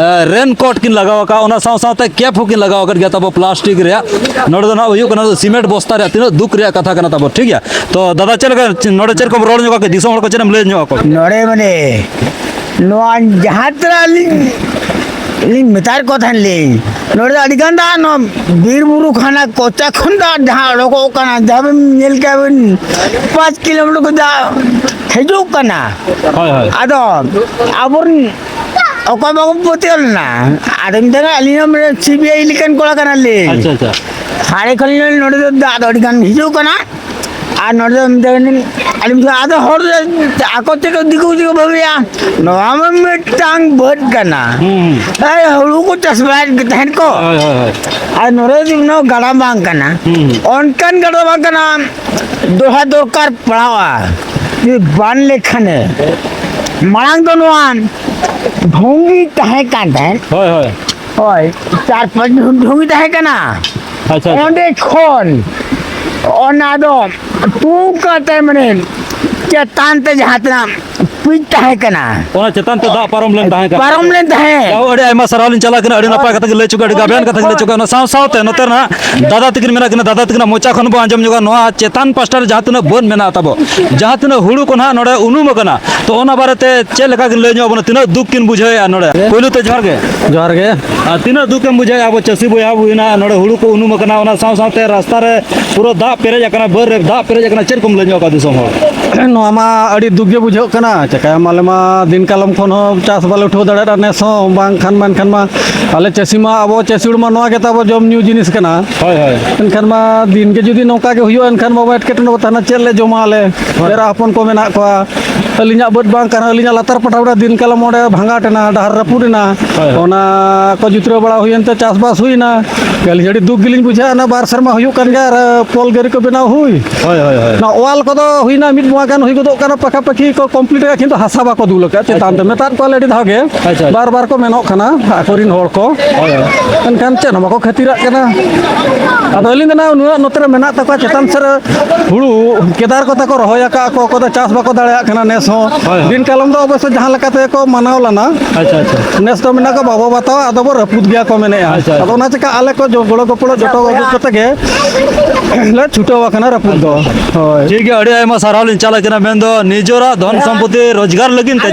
ᱨᱮᱱ ᱠᱳᱴ ᱠᱤᱱ ᱞᱟᱜᱟᱣ ᱟᱠᱟᱫ, ᱚᱱᱟ ᱥᱟᱶ ᱥᱟᱶᱛᱮ ᱠᱮᱯ ᱦᱚᱸᱠᱤᱱ ᱞᱟᱜᱟᱣ ᱟᱠᱟᱫ ᱜᱮᱭᱟ ᱛᱟᱵᱚ ᱯᱞᱟᱥᱴᱤᱠ ᱨᱮᱭᱟᱜ᱾ ᱱᱚᱰᱮ ᱫᱚ ᱱᱟᱦᱟᱜ ᱦᱩᱭᱩᱜ ᱠᱟᱱᱟ ᱥᱤᱢᱮᱱᱴ ᱵᱚᱥᱛᱟ ᱨᱮᱭᱟᱜ ᱛᱤᱱᱟᱹᱜ ᱫᱩᱠ ᱨᱮᱭᱟᱜ ᱠᱟᱛᱷᱟ ᱠᱟᱱᱟ ᱛᱟᱵᱚ, ᱴᱷᱤᱠ ᱜᱮᱭᱟ? ᱛᱚ ᱫᱟᱫᱟ, ᱪᱮᱫ ᱞᱮᱠᱟ ᱱᱚᱰᱮ ᱪᱮᱫ ᱠᱚᱢ ᱨᱚᱲ ᱧᱚᱜ ᱟᱠᱚ, ᱫᱤᱥᱚᱢ ᱦᱚᱲ ᱠᱚ ᱪᱮᱫ ᱮᱢ ᱞᱟᱹᱭ ᱧᱚᱜ ᱟᱠᱚ? ᱱᱚᱰᱮ ᱢᱟᱱᱮ ᱱᱚᱣᱟ ᱡᱟᱦᱟᱸ ᱛᱤᱱᱟᱹᱜ ᱟᱹᱞᱤᱧ ᱞᱤᱧ ᱢᱮᱛᱟᱫ ᱠᱚ ᱛᱟᱦᱮᱱ ᱞᱤᱧ, ᱱᱚᱰᱮ ᱫᱚ ᱟᱹᱰᱤ ᱜᱟᱱ ᱫᱟᱜ, ᱱᱚᱣᱟ ᱵᱤᱨ ᱵᱩᱨᱩ ᱠᱷᱚᱱᱟᱜ ᱠᱚᱪᱟ ᱠᱷᱚᱱ ᱫᱟᱜ ᱡᱟᱦᱟᱸ ᱚᱰᱚᱠᱚᱜ ᱠᱟᱱᱟ, ᱡᱟᱦᱟᱸ ᱵᱮᱱ ᱧᱮᱞ ᱠᱮᱜᱼᱟ ᱵᱮᱱ, ᱯᱟᱸᱪ ᱠᱤᱞᱳᱢᱤᱴᱟᱨ ᱠᱚ ᱫᱟᱜ ᱦᱤᱡᱩᱜ ᱠᱟᱱᱟ᱾ ᱦᱳᱭ, ᱦᱳᱭ᱾ ᱟᱫᱚ ᱟᱵᱚᱨᱮᱱ ᱚᱠᱚᱭ ᱵᱟᱠᱚ ᱯᱟᱹᱛᱭᱟᱹᱣ ᱞᱮᱱᱟ, ᱟᱫᱚ ᱢᱮᱛᱟᱭ ᱠᱟᱱᱟ, "ᱟᱹᱞᱤᱧ ᱦᱚᱸ ᱢᱟᱱᱮ ᱥᱤ ᱵᱤ ᱟᱭ ᱞᱮᱠᱟᱱ ᱠᱚᱲᱟ ᱠᱟᱱᱟᱞᱤᱧ, ᱟᱪᱪᱷᱟ, ᱟᱪᱪᱷᱟ᱾ ᱦᱟᱸᱰᱮ ᱠᱷᱚᱱ ᱱᱚᱰᱮ ᱫᱚ ᱫᱟᱜ ᱫᱚ ᱟᱹᱰᱤ ᱜᱟᱱ ᱦᱤᱡᱩᱜ ᱠᱟᱱᱟ, ᱟᱨ ᱱᱚᱰᱮ ᱫᱚ ᱢᱮᱛᱟᱭ ᱠᱟᱱᱟ, ᱟᱹᱞᱤᱧ ᱫᱚ ᱟᱫᱚ ᱦᱚᱲ ᱫᱚ ᱟᱠᱚ ᱛᱮᱠᱚ ᱫᱤᱠᱩ ᱛᱮᱠᱚ ᱵᱷᱟᱹᱵᱤᱭᱟ, ᱱᱚᱣᱟ ᱢᱟ ᱢᱤᱫᱴᱟᱝ ᱵᱟᱹᱫᱽ ᱠᱟᱱᱟ, ᱦᱩᱸ, ᱦᱩᱸ᱾ ᱮᱭ ᱦᱩᱲᱩ ᱠᱚ ᱪᱟᱥ ᱵᱟᱲᱟᱭᱮᱫ ᱜᱮ ᱛᱟᱦᱮᱸᱫ ᱠᱚ, ᱦᱳᱭ, ᱦᱳᱭ, ᱦᱳᱭ᱾ ᱟᱨ ᱱᱚᱰᱮ ᱫᱚ ᱱᱚᱣᱟ ᱜᱟᱰᱟ ᱵᱟᱝ ᱠᱟᱱᱟ, ᱦᱩᱸ, ᱦᱩᱸ᱾ ᱚᱱᱠᱟᱱ ᱜᱟᱰᱟ ᱵᱟᱝ ᱠᱟᱱᱟ, ᱫᱚᱦᱲᱟ ᱫᱚᱨᱠᱟᱨ ᱯᱟᱲᱟᱣᱟ, ᱵᱟᱱ ᱞᱮᱠᱷᱟᱱᱮ, ᱢᱟᱲᱟᱝ ᱫᱚ ᱱᱚᱣᱟ ᱰᱷᱚᱝᱜᱤ ᱛᱟᱦᱮᱸ ᱠᱟᱱ ᱛᱟᱦᱮᱸᱫ᱾ ᱦᱳᱭ, ᱦᱳᱭ᱾ ᱦᱳᱭ, ᱪᱟᱨ ᱯᱟᱸᱪ ᱰᱷᱚᱝᱜᱤ ᱛᱟᱦᱮᱸ ᱠᱟᱱᱟ᱾ ᱟᱪᱪᱷᱟ, ᱟᱪᱪᱷᱟ᱾ ᱚᱸᱰᱮ ᱠᱷᱚᱱ ᱚᱱᱟ ᱫᱚ ᱛᱩ ᱠᱟᱛᱮ, ᱢᱟᱱᱮ, ᱪᱮᱛᱟᱱ ᱛᱮ ᱡᱟᱦᱟᱸ ᱛᱤᱱᱟᱹᱜ ᱯᱤᱪ ᱛᱟᱦᱮᱸ ᱠᱟᱱᱟ, ᱚᱱᱟ ᱪᱮᱛᱟᱱ ᱛᱮ ᱫᱟᱜ ᱯᱟᱨᱚᱢ ᱞᱮᱱ ᱛᱟᱦᱮᱸ ᱠᱟᱱᱟ᱾ ᱯᱟᱨᱚᱢ ᱞᱮᱱ ᱛᱟᱦᱮᱸᱫ᱾ ᱡᱟᱦᱳ, ᱟᱹᱰᱤ ᱟᱭᱢᱟ ᱥᱟᱨᱦᱟᱣ ᱞᱤᱧ ᱪᱟᱞᱟᱜ ᱠᱟᱱᱟ, ᱟᱹᱰᱤ ᱱᱟᱯᱟᱭ ᱠᱟᱛᱷᱟ ᱜᱮ ᱞᱟᱹᱭ ᱦᱚᱪᱚ ᱠᱮᱫᱟ, ᱟᱹᱰᱤ ᱜᱟᱵᱮᱱ ᱠᱟᱛᱷᱟ ᱜᱮ ᱞᱟᱹᱭ ᱦᱚᱪᱚ ᱠᱮᱫᱟ᱾ ᱚᱱᱟ ᱥᱟᱶ ᱥᱟᱶᱛᱮ ᱱᱚᱛᱮ ᱨᱮᱱᱟᱜ ᱫᱟᱫᱟ ᱛᱟᱹᱠᱤᱱ ᱢᱮᱱᱟᱜ ᱠᱤᱱᱟ, ᱫᱟᱫᱟ ᱛᱟᱹᱠᱤᱱᱟᱜ ᱢᱚᱪᱟ ᱠᱷᱚᱱ ᱵᱚᱱ ᱟᱸᱡᱚᱢ ᱧᱚᱜᱟ, ᱱᱚᱣᱟ ᱪᱮᱛᱟᱱ ᱯᱟᱥᱴᱟ ᱨᱮ ᱡᱟᱦᱟᱸ ᱛᱤᱱᱟᱹᱜ ᱵᱟᱹᱫᱽ ᱢᱮᱱᱟᱜ ᱛᱟᱵᱚ, ᱡᱟᱦᱟᱸ ᱛᱤᱱᱟᱹᱜ ᱦᱩᱲᱩ ᱠᱚ ᱱᱟᱦᱟᱜ ᱱᱚᱰᱮ ᱩᱱᱩᱢ ᱟᱠᱟᱱᱟ, ᱛᱚ ᱚᱱᱟ ᱵᱟᱨᱮᱛᱮ ᱪᱮᱫ ᱞᱮᱠᱟ ᱠᱤᱱ ᱞᱟᱹᱭ ᱧᱚᱜ ᱟᱵᱚᱱᱟ, ᱛᱤᱱᱟᱹᱜ ᱫᱩᱠ ᱠᱤᱱ ᱵᱩᱡᱷᱟᱹᱣᱮᱫᱼᱟ ᱱᱚᱰᱮ? ᱯᱳᱭᱞᱳ ᱛᱮ ᱡᱚᱦᱟᱨ ᱜᱮ᱾ ᱡᱚᱦᱟᱨ ᱜᱮ᱾ ᱟᱨ ᱛᱤᱱᱟᱹᱜ ᱫᱩᱠ ᱮᱢ ᱵᱩᱡᱷᱟᱹᱣᱮᱫᱼᱟ, ᱟᱵᱚ ᱪᱟᱹᱥᱤ ᱵᱚᱭᱦᱟ ᱵᱚ ᱦᱩᱭᱱᱟ, ᱱᱚᱰᱮ ᱦᱩᱲᱩ ᱠᱚ ᱩᱱᱩᱢ ᱟᱠᱟᱱᱟ, ᱚᱱᱟ ᱥᱟᱶ ᱥᱟᱶᱛᱮ ᱨᱟᱥᱛᱟ ᱨᱮ ᱯᱩᱨᱟᱹ ᱫᱟᱜ ᱯᱮᱨᱮᱡ ᱟᱠᱟᱱᱟ, ᱵᱟᱹᱫᱽ ᱨᱮ ᱫᱟᱜ ᱯᱮᱨᱮᱡ ᱟᱠᱟᱱᱟ, ᱪᱮᱫ ᱠᱚᱢ ᱞᱟᱹᱭ ᱧᱚᱜ ᱟᱠᱟᱫ ᱫᱤᱥᱚᱢ ᱦᱚᱲ? ᱱᱚᱣᱟ ᱢᱟ ᱟᱹᱰᱤ ᱫᱩᱠ ᱜᱮ ᱵᱩᱡᱷᱟᱹᱜ ᱠᱟᱱᱟ᱾ ᱪᱮᱠᱟᱭᱟᱢ, ᱟᱞᱮ ᱢᱟ ᱫᱤᱱ ᱠᱟᱞᱚᱢ ᱠᱷᱚᱱ ᱦᱚᱸ ᱪᱟᱥ ᱵᱟᱞᱮ ᱩᱴᱷᱟᱹᱣ ᱫᱟᱲᱮᱭᱟᱜᱼᱟ, ᱱᱮᱥ ᱦᱚᱸ ᱵᱟᱝᱠᱷᱟᱱ, ᱢᱮᱱᱠᱷᱟᱱ ᱢᱟ ᱟᱞᱮ ᱪᱟᱹᱥᱤ ᱢᱟ, ᱟᱵᱚ ᱪᱟᱹᱥᱤ ᱦᱚᱲ ᱢᱟ ᱱᱚᱣᱟ ᱜᱮ ᱛᱟᱵᱚ ᱡᱚᱢ ᱧᱩ ᱡᱤᱱᱤᱥ ᱠᱟᱱᱟ᱾ ᱦᱳᱭ, ᱦᱳᱭ᱾ ᱮᱱᱠᱷᱟᱱ ᱢᱟ ᱫᱤᱱ ᱜᱮ ᱡᱩᱫᱤ ᱱᱚᱝᱠᱟ ᱜᱮ ᱦᱩᱭᱩᱜᱼᱟ, ᱮᱱᱠᱷᱟᱱ ᱢᱟ ᱮᱴᱠᱮᱴᱚᱬᱮ ᱵᱚ ᱛᱟᱦᱮᱱᱟ, ᱪᱮᱫ ᱞᱮ ᱡᱚᱢᱟ ᱟᱞᱮ? ᱦᱳᱭ᱾ ᱮᱨᱟ ᱦᱚᱯᱚᱱ ᱠᱚ ᱢᱮᱱᱟᱜ ᱠᱚᱣᱟ, ᱟᱹᱞᱤᱧᱟᱜ ᱵᱟᱹᱫᱽ ᱵᱟᱝ ᱠᱟᱱᱟ, ᱟᱹᱞᱤᱧᱟᱜ ᱞᱟᱛᱟᱨ ᱯᱟᱴᱟ ᱨᱮ ᱫᱤᱱ ᱠᱟᱞᱚᱢ ᱚᱸᱰᱮ ᱵᱷᱟᱸᱜᱟᱴ ᱮᱱᱟ, ᱰᱟᱦᱟᱨ ᱨᱟᱹᱯᱩᱫ ᱮᱱᱟ᱾ ᱦᱳᱭ, ᱦᱳᱭ᱾ ᱚᱱᱟ ᱠᱚ ᱡᱩᱛᱨᱟᱹᱣ ᱵᱟᱲᱟ ᱦᱩᱭᱮᱱ ᱛᱮ ᱪᱟᱥᱵᱟᱥ ᱦᱩᱭᱱᱟ᱾ ᱟᱹᱞᱤᱧ ᱟᱹᱰᱤ ᱫᱩᱠ ᱜᱮᱞᱤᱧ ᱵᱩᱡᱷᱟᱹᱣᱟ, ᱚᱱᱟ ᱵᱟᱨ ᱥᱮᱨᱢᱟ ᱦᱩᱭᱩᱜ ᱠᱟᱱ ᱜᱮᱭᱟ, ᱟᱨ ᱯᱳᱞ ᱜᱟᱹᱨᱤ ᱠᱚ ᱵᱮᱱᱟᱣ ᱦᱩᱭ᱾ ᱦᱳᱭ, ᱦᱳᱭ, ᱦᱳᱭ᱾ ᱚᱱᱟ ᱚᱣᱟᱞ ᱠᱚᱫᱚ ᱦᱩᱭᱱᱟ, ᱢᱤᱫ ᱵᱚᱸᱜᱟ ᱜᱟᱱ ᱦᱩᱭ ᱜᱚᱫᱚᱜ ᱠᱟᱱᱟ, ᱯᱟᱠᱟ ᱯᱟᱠᱤ ᱠᱚ ᱠᱚᱢᱯᱞᱤᱴ ᱟᱠᱟᱫ, ᱠᱤᱱᱛᱩ ᱦᱟᱥᱟ ᱵᱟᱠᱚ ᱫᱩᱞ ᱟᱠᱟᱫ ᱪᱮᱛᱟᱱ ᱛᱮ᱾ ᱟᱪᱪᱷᱟ᱾ ᱢᱮᱛᱟᱫ ᱠᱚᱣᱟᱞᱮ ᱟᱹᱰᱤ ᱫᱷᱟᱣ ᱜᱮ, ᱟᱪᱪᱷᱟ, ᱟᱪᱪᱷᱟ᱾ ᱵᱟᱨ ᱵᱟᱨ ᱠᱚ ᱢᱮᱱᱚᱜ ᱠᱟᱱᱟ ᱟᱠᱚ ᱨᱮᱱ ᱦᱚᱲ ᱠᱚ᱾ ᱦᱳᱭ, ᱦᱳᱭ᱾ ᱮᱱᱠᱷᱟᱱ ᱪᱮᱫ ᱦᱚᱸ ᱵᱟᱠᱚ ᱠᱷᱟᱹᱛᱤᱨᱟᱜ ᱠᱟᱱᱟ᱾ ᱟᱫᱚ ᱟᱹᱞᱤᱧ ᱫᱚ ᱱᱟᱜ ᱱᱩᱱᱟᱹᱜ ᱱᱚᱛᱮ ᱨᱮ ᱢᱮᱱᱟᱜ ᱛᱟᱠᱚᱣᱟ, ᱪᱮᱛᱟᱱ ᱥᱮᱫ ᱨᱮ ᱦᱩᱲᱩ ᱠᱮᱫᱟᱨ ᱠᱚ ᱛᱟᱠᱚ ᱨᱚᱦᱚᱭ ᱟᱠᱟᱫ ᱠᱚ, ᱚᱠᱚᱭ ᱫᱚ ᱪᱟᱥ ᱵᱟᱠᱚ ᱫᱟᱲᱮᱭᱟᱜ ᱠᱟᱱᱟ ᱱᱮᱥ ᱦᱚᱸ᱾ ᱦᱳᱭ, ᱦᱳᱭ᱾ ᱫᱤᱱ ᱠᱟᱞᱚᱢ ᱫᱚ ᱚᱵᱚᱥᱥᱳᱭ ᱡᱟᱦᱟᱸ ᱞᱮᱠᱟ ᱛᱮᱜᱮ ᱠᱚ ᱢᱟᱱᱟᱣ ᱞᱮᱱᱟ᱾ ᱟᱪᱪᱷᱟ, ᱟᱪᱪᱷᱟ᱾ ᱱᱮᱥ ᱫᱚ ᱢᱮᱱᱟᱜ ᱠᱚ ᱵᱟᱵᱚ ᱵᱟᱛᱟᱣᱟ, ᱟᱫᱚ ᱵᱚ ᱨᱟᱹᱯᱩᱫ ᱜᱮᱭᱟ ᱠᱚ ᱢᱮᱱᱮᱫᱼᱟ᱾ ᱟᱪᱪᱷᱟ, ᱟᱫᱚ ᱟᱪᱪᱷᱟ᱾ ᱚᱱᱟ ᱪᱤᱠᱟ ᱟᱞᱮ ᱠᱚ ᱡᱚ-, ᱜᱚᱲᱚ ᱜᱚᱯᱚᱲᱚ ᱡᱚᱛᱚ ᱟᱹᱜᱩ ᱠᱟᱛᱮ ᱜᱮ ᱞᱮ ᱪᱷᱩᱴᱟᱹᱣ ᱟᱠᱟᱱᱟ ᱨᱟᱹᱯᱩᱫ ᱫᱚ᱾ ᱦᱳᱭ᱾ ᱴᱷᱤᱠ ᱜᱮᱭᱟ, ᱟᱹᱰᱤ ᱟᱭᱢᱟ ᱥᱟᱨᱦᱟᱣ ᱞᱤᱧ ᱪᱟᱞ ᱟᱠᱟᱱᱟ᱾ ᱢᱮᱱᱫᱚ ᱱᱤᱡᱚᱨᱟᱜ ᱫᱷᱚᱱ ᱥᱚᱢᱯᱚᱛᱤ ᱨᱳᱡᱽᱜᱟᱨ ᱞᱟᱹᱜᱤᱫ ᱛᱮ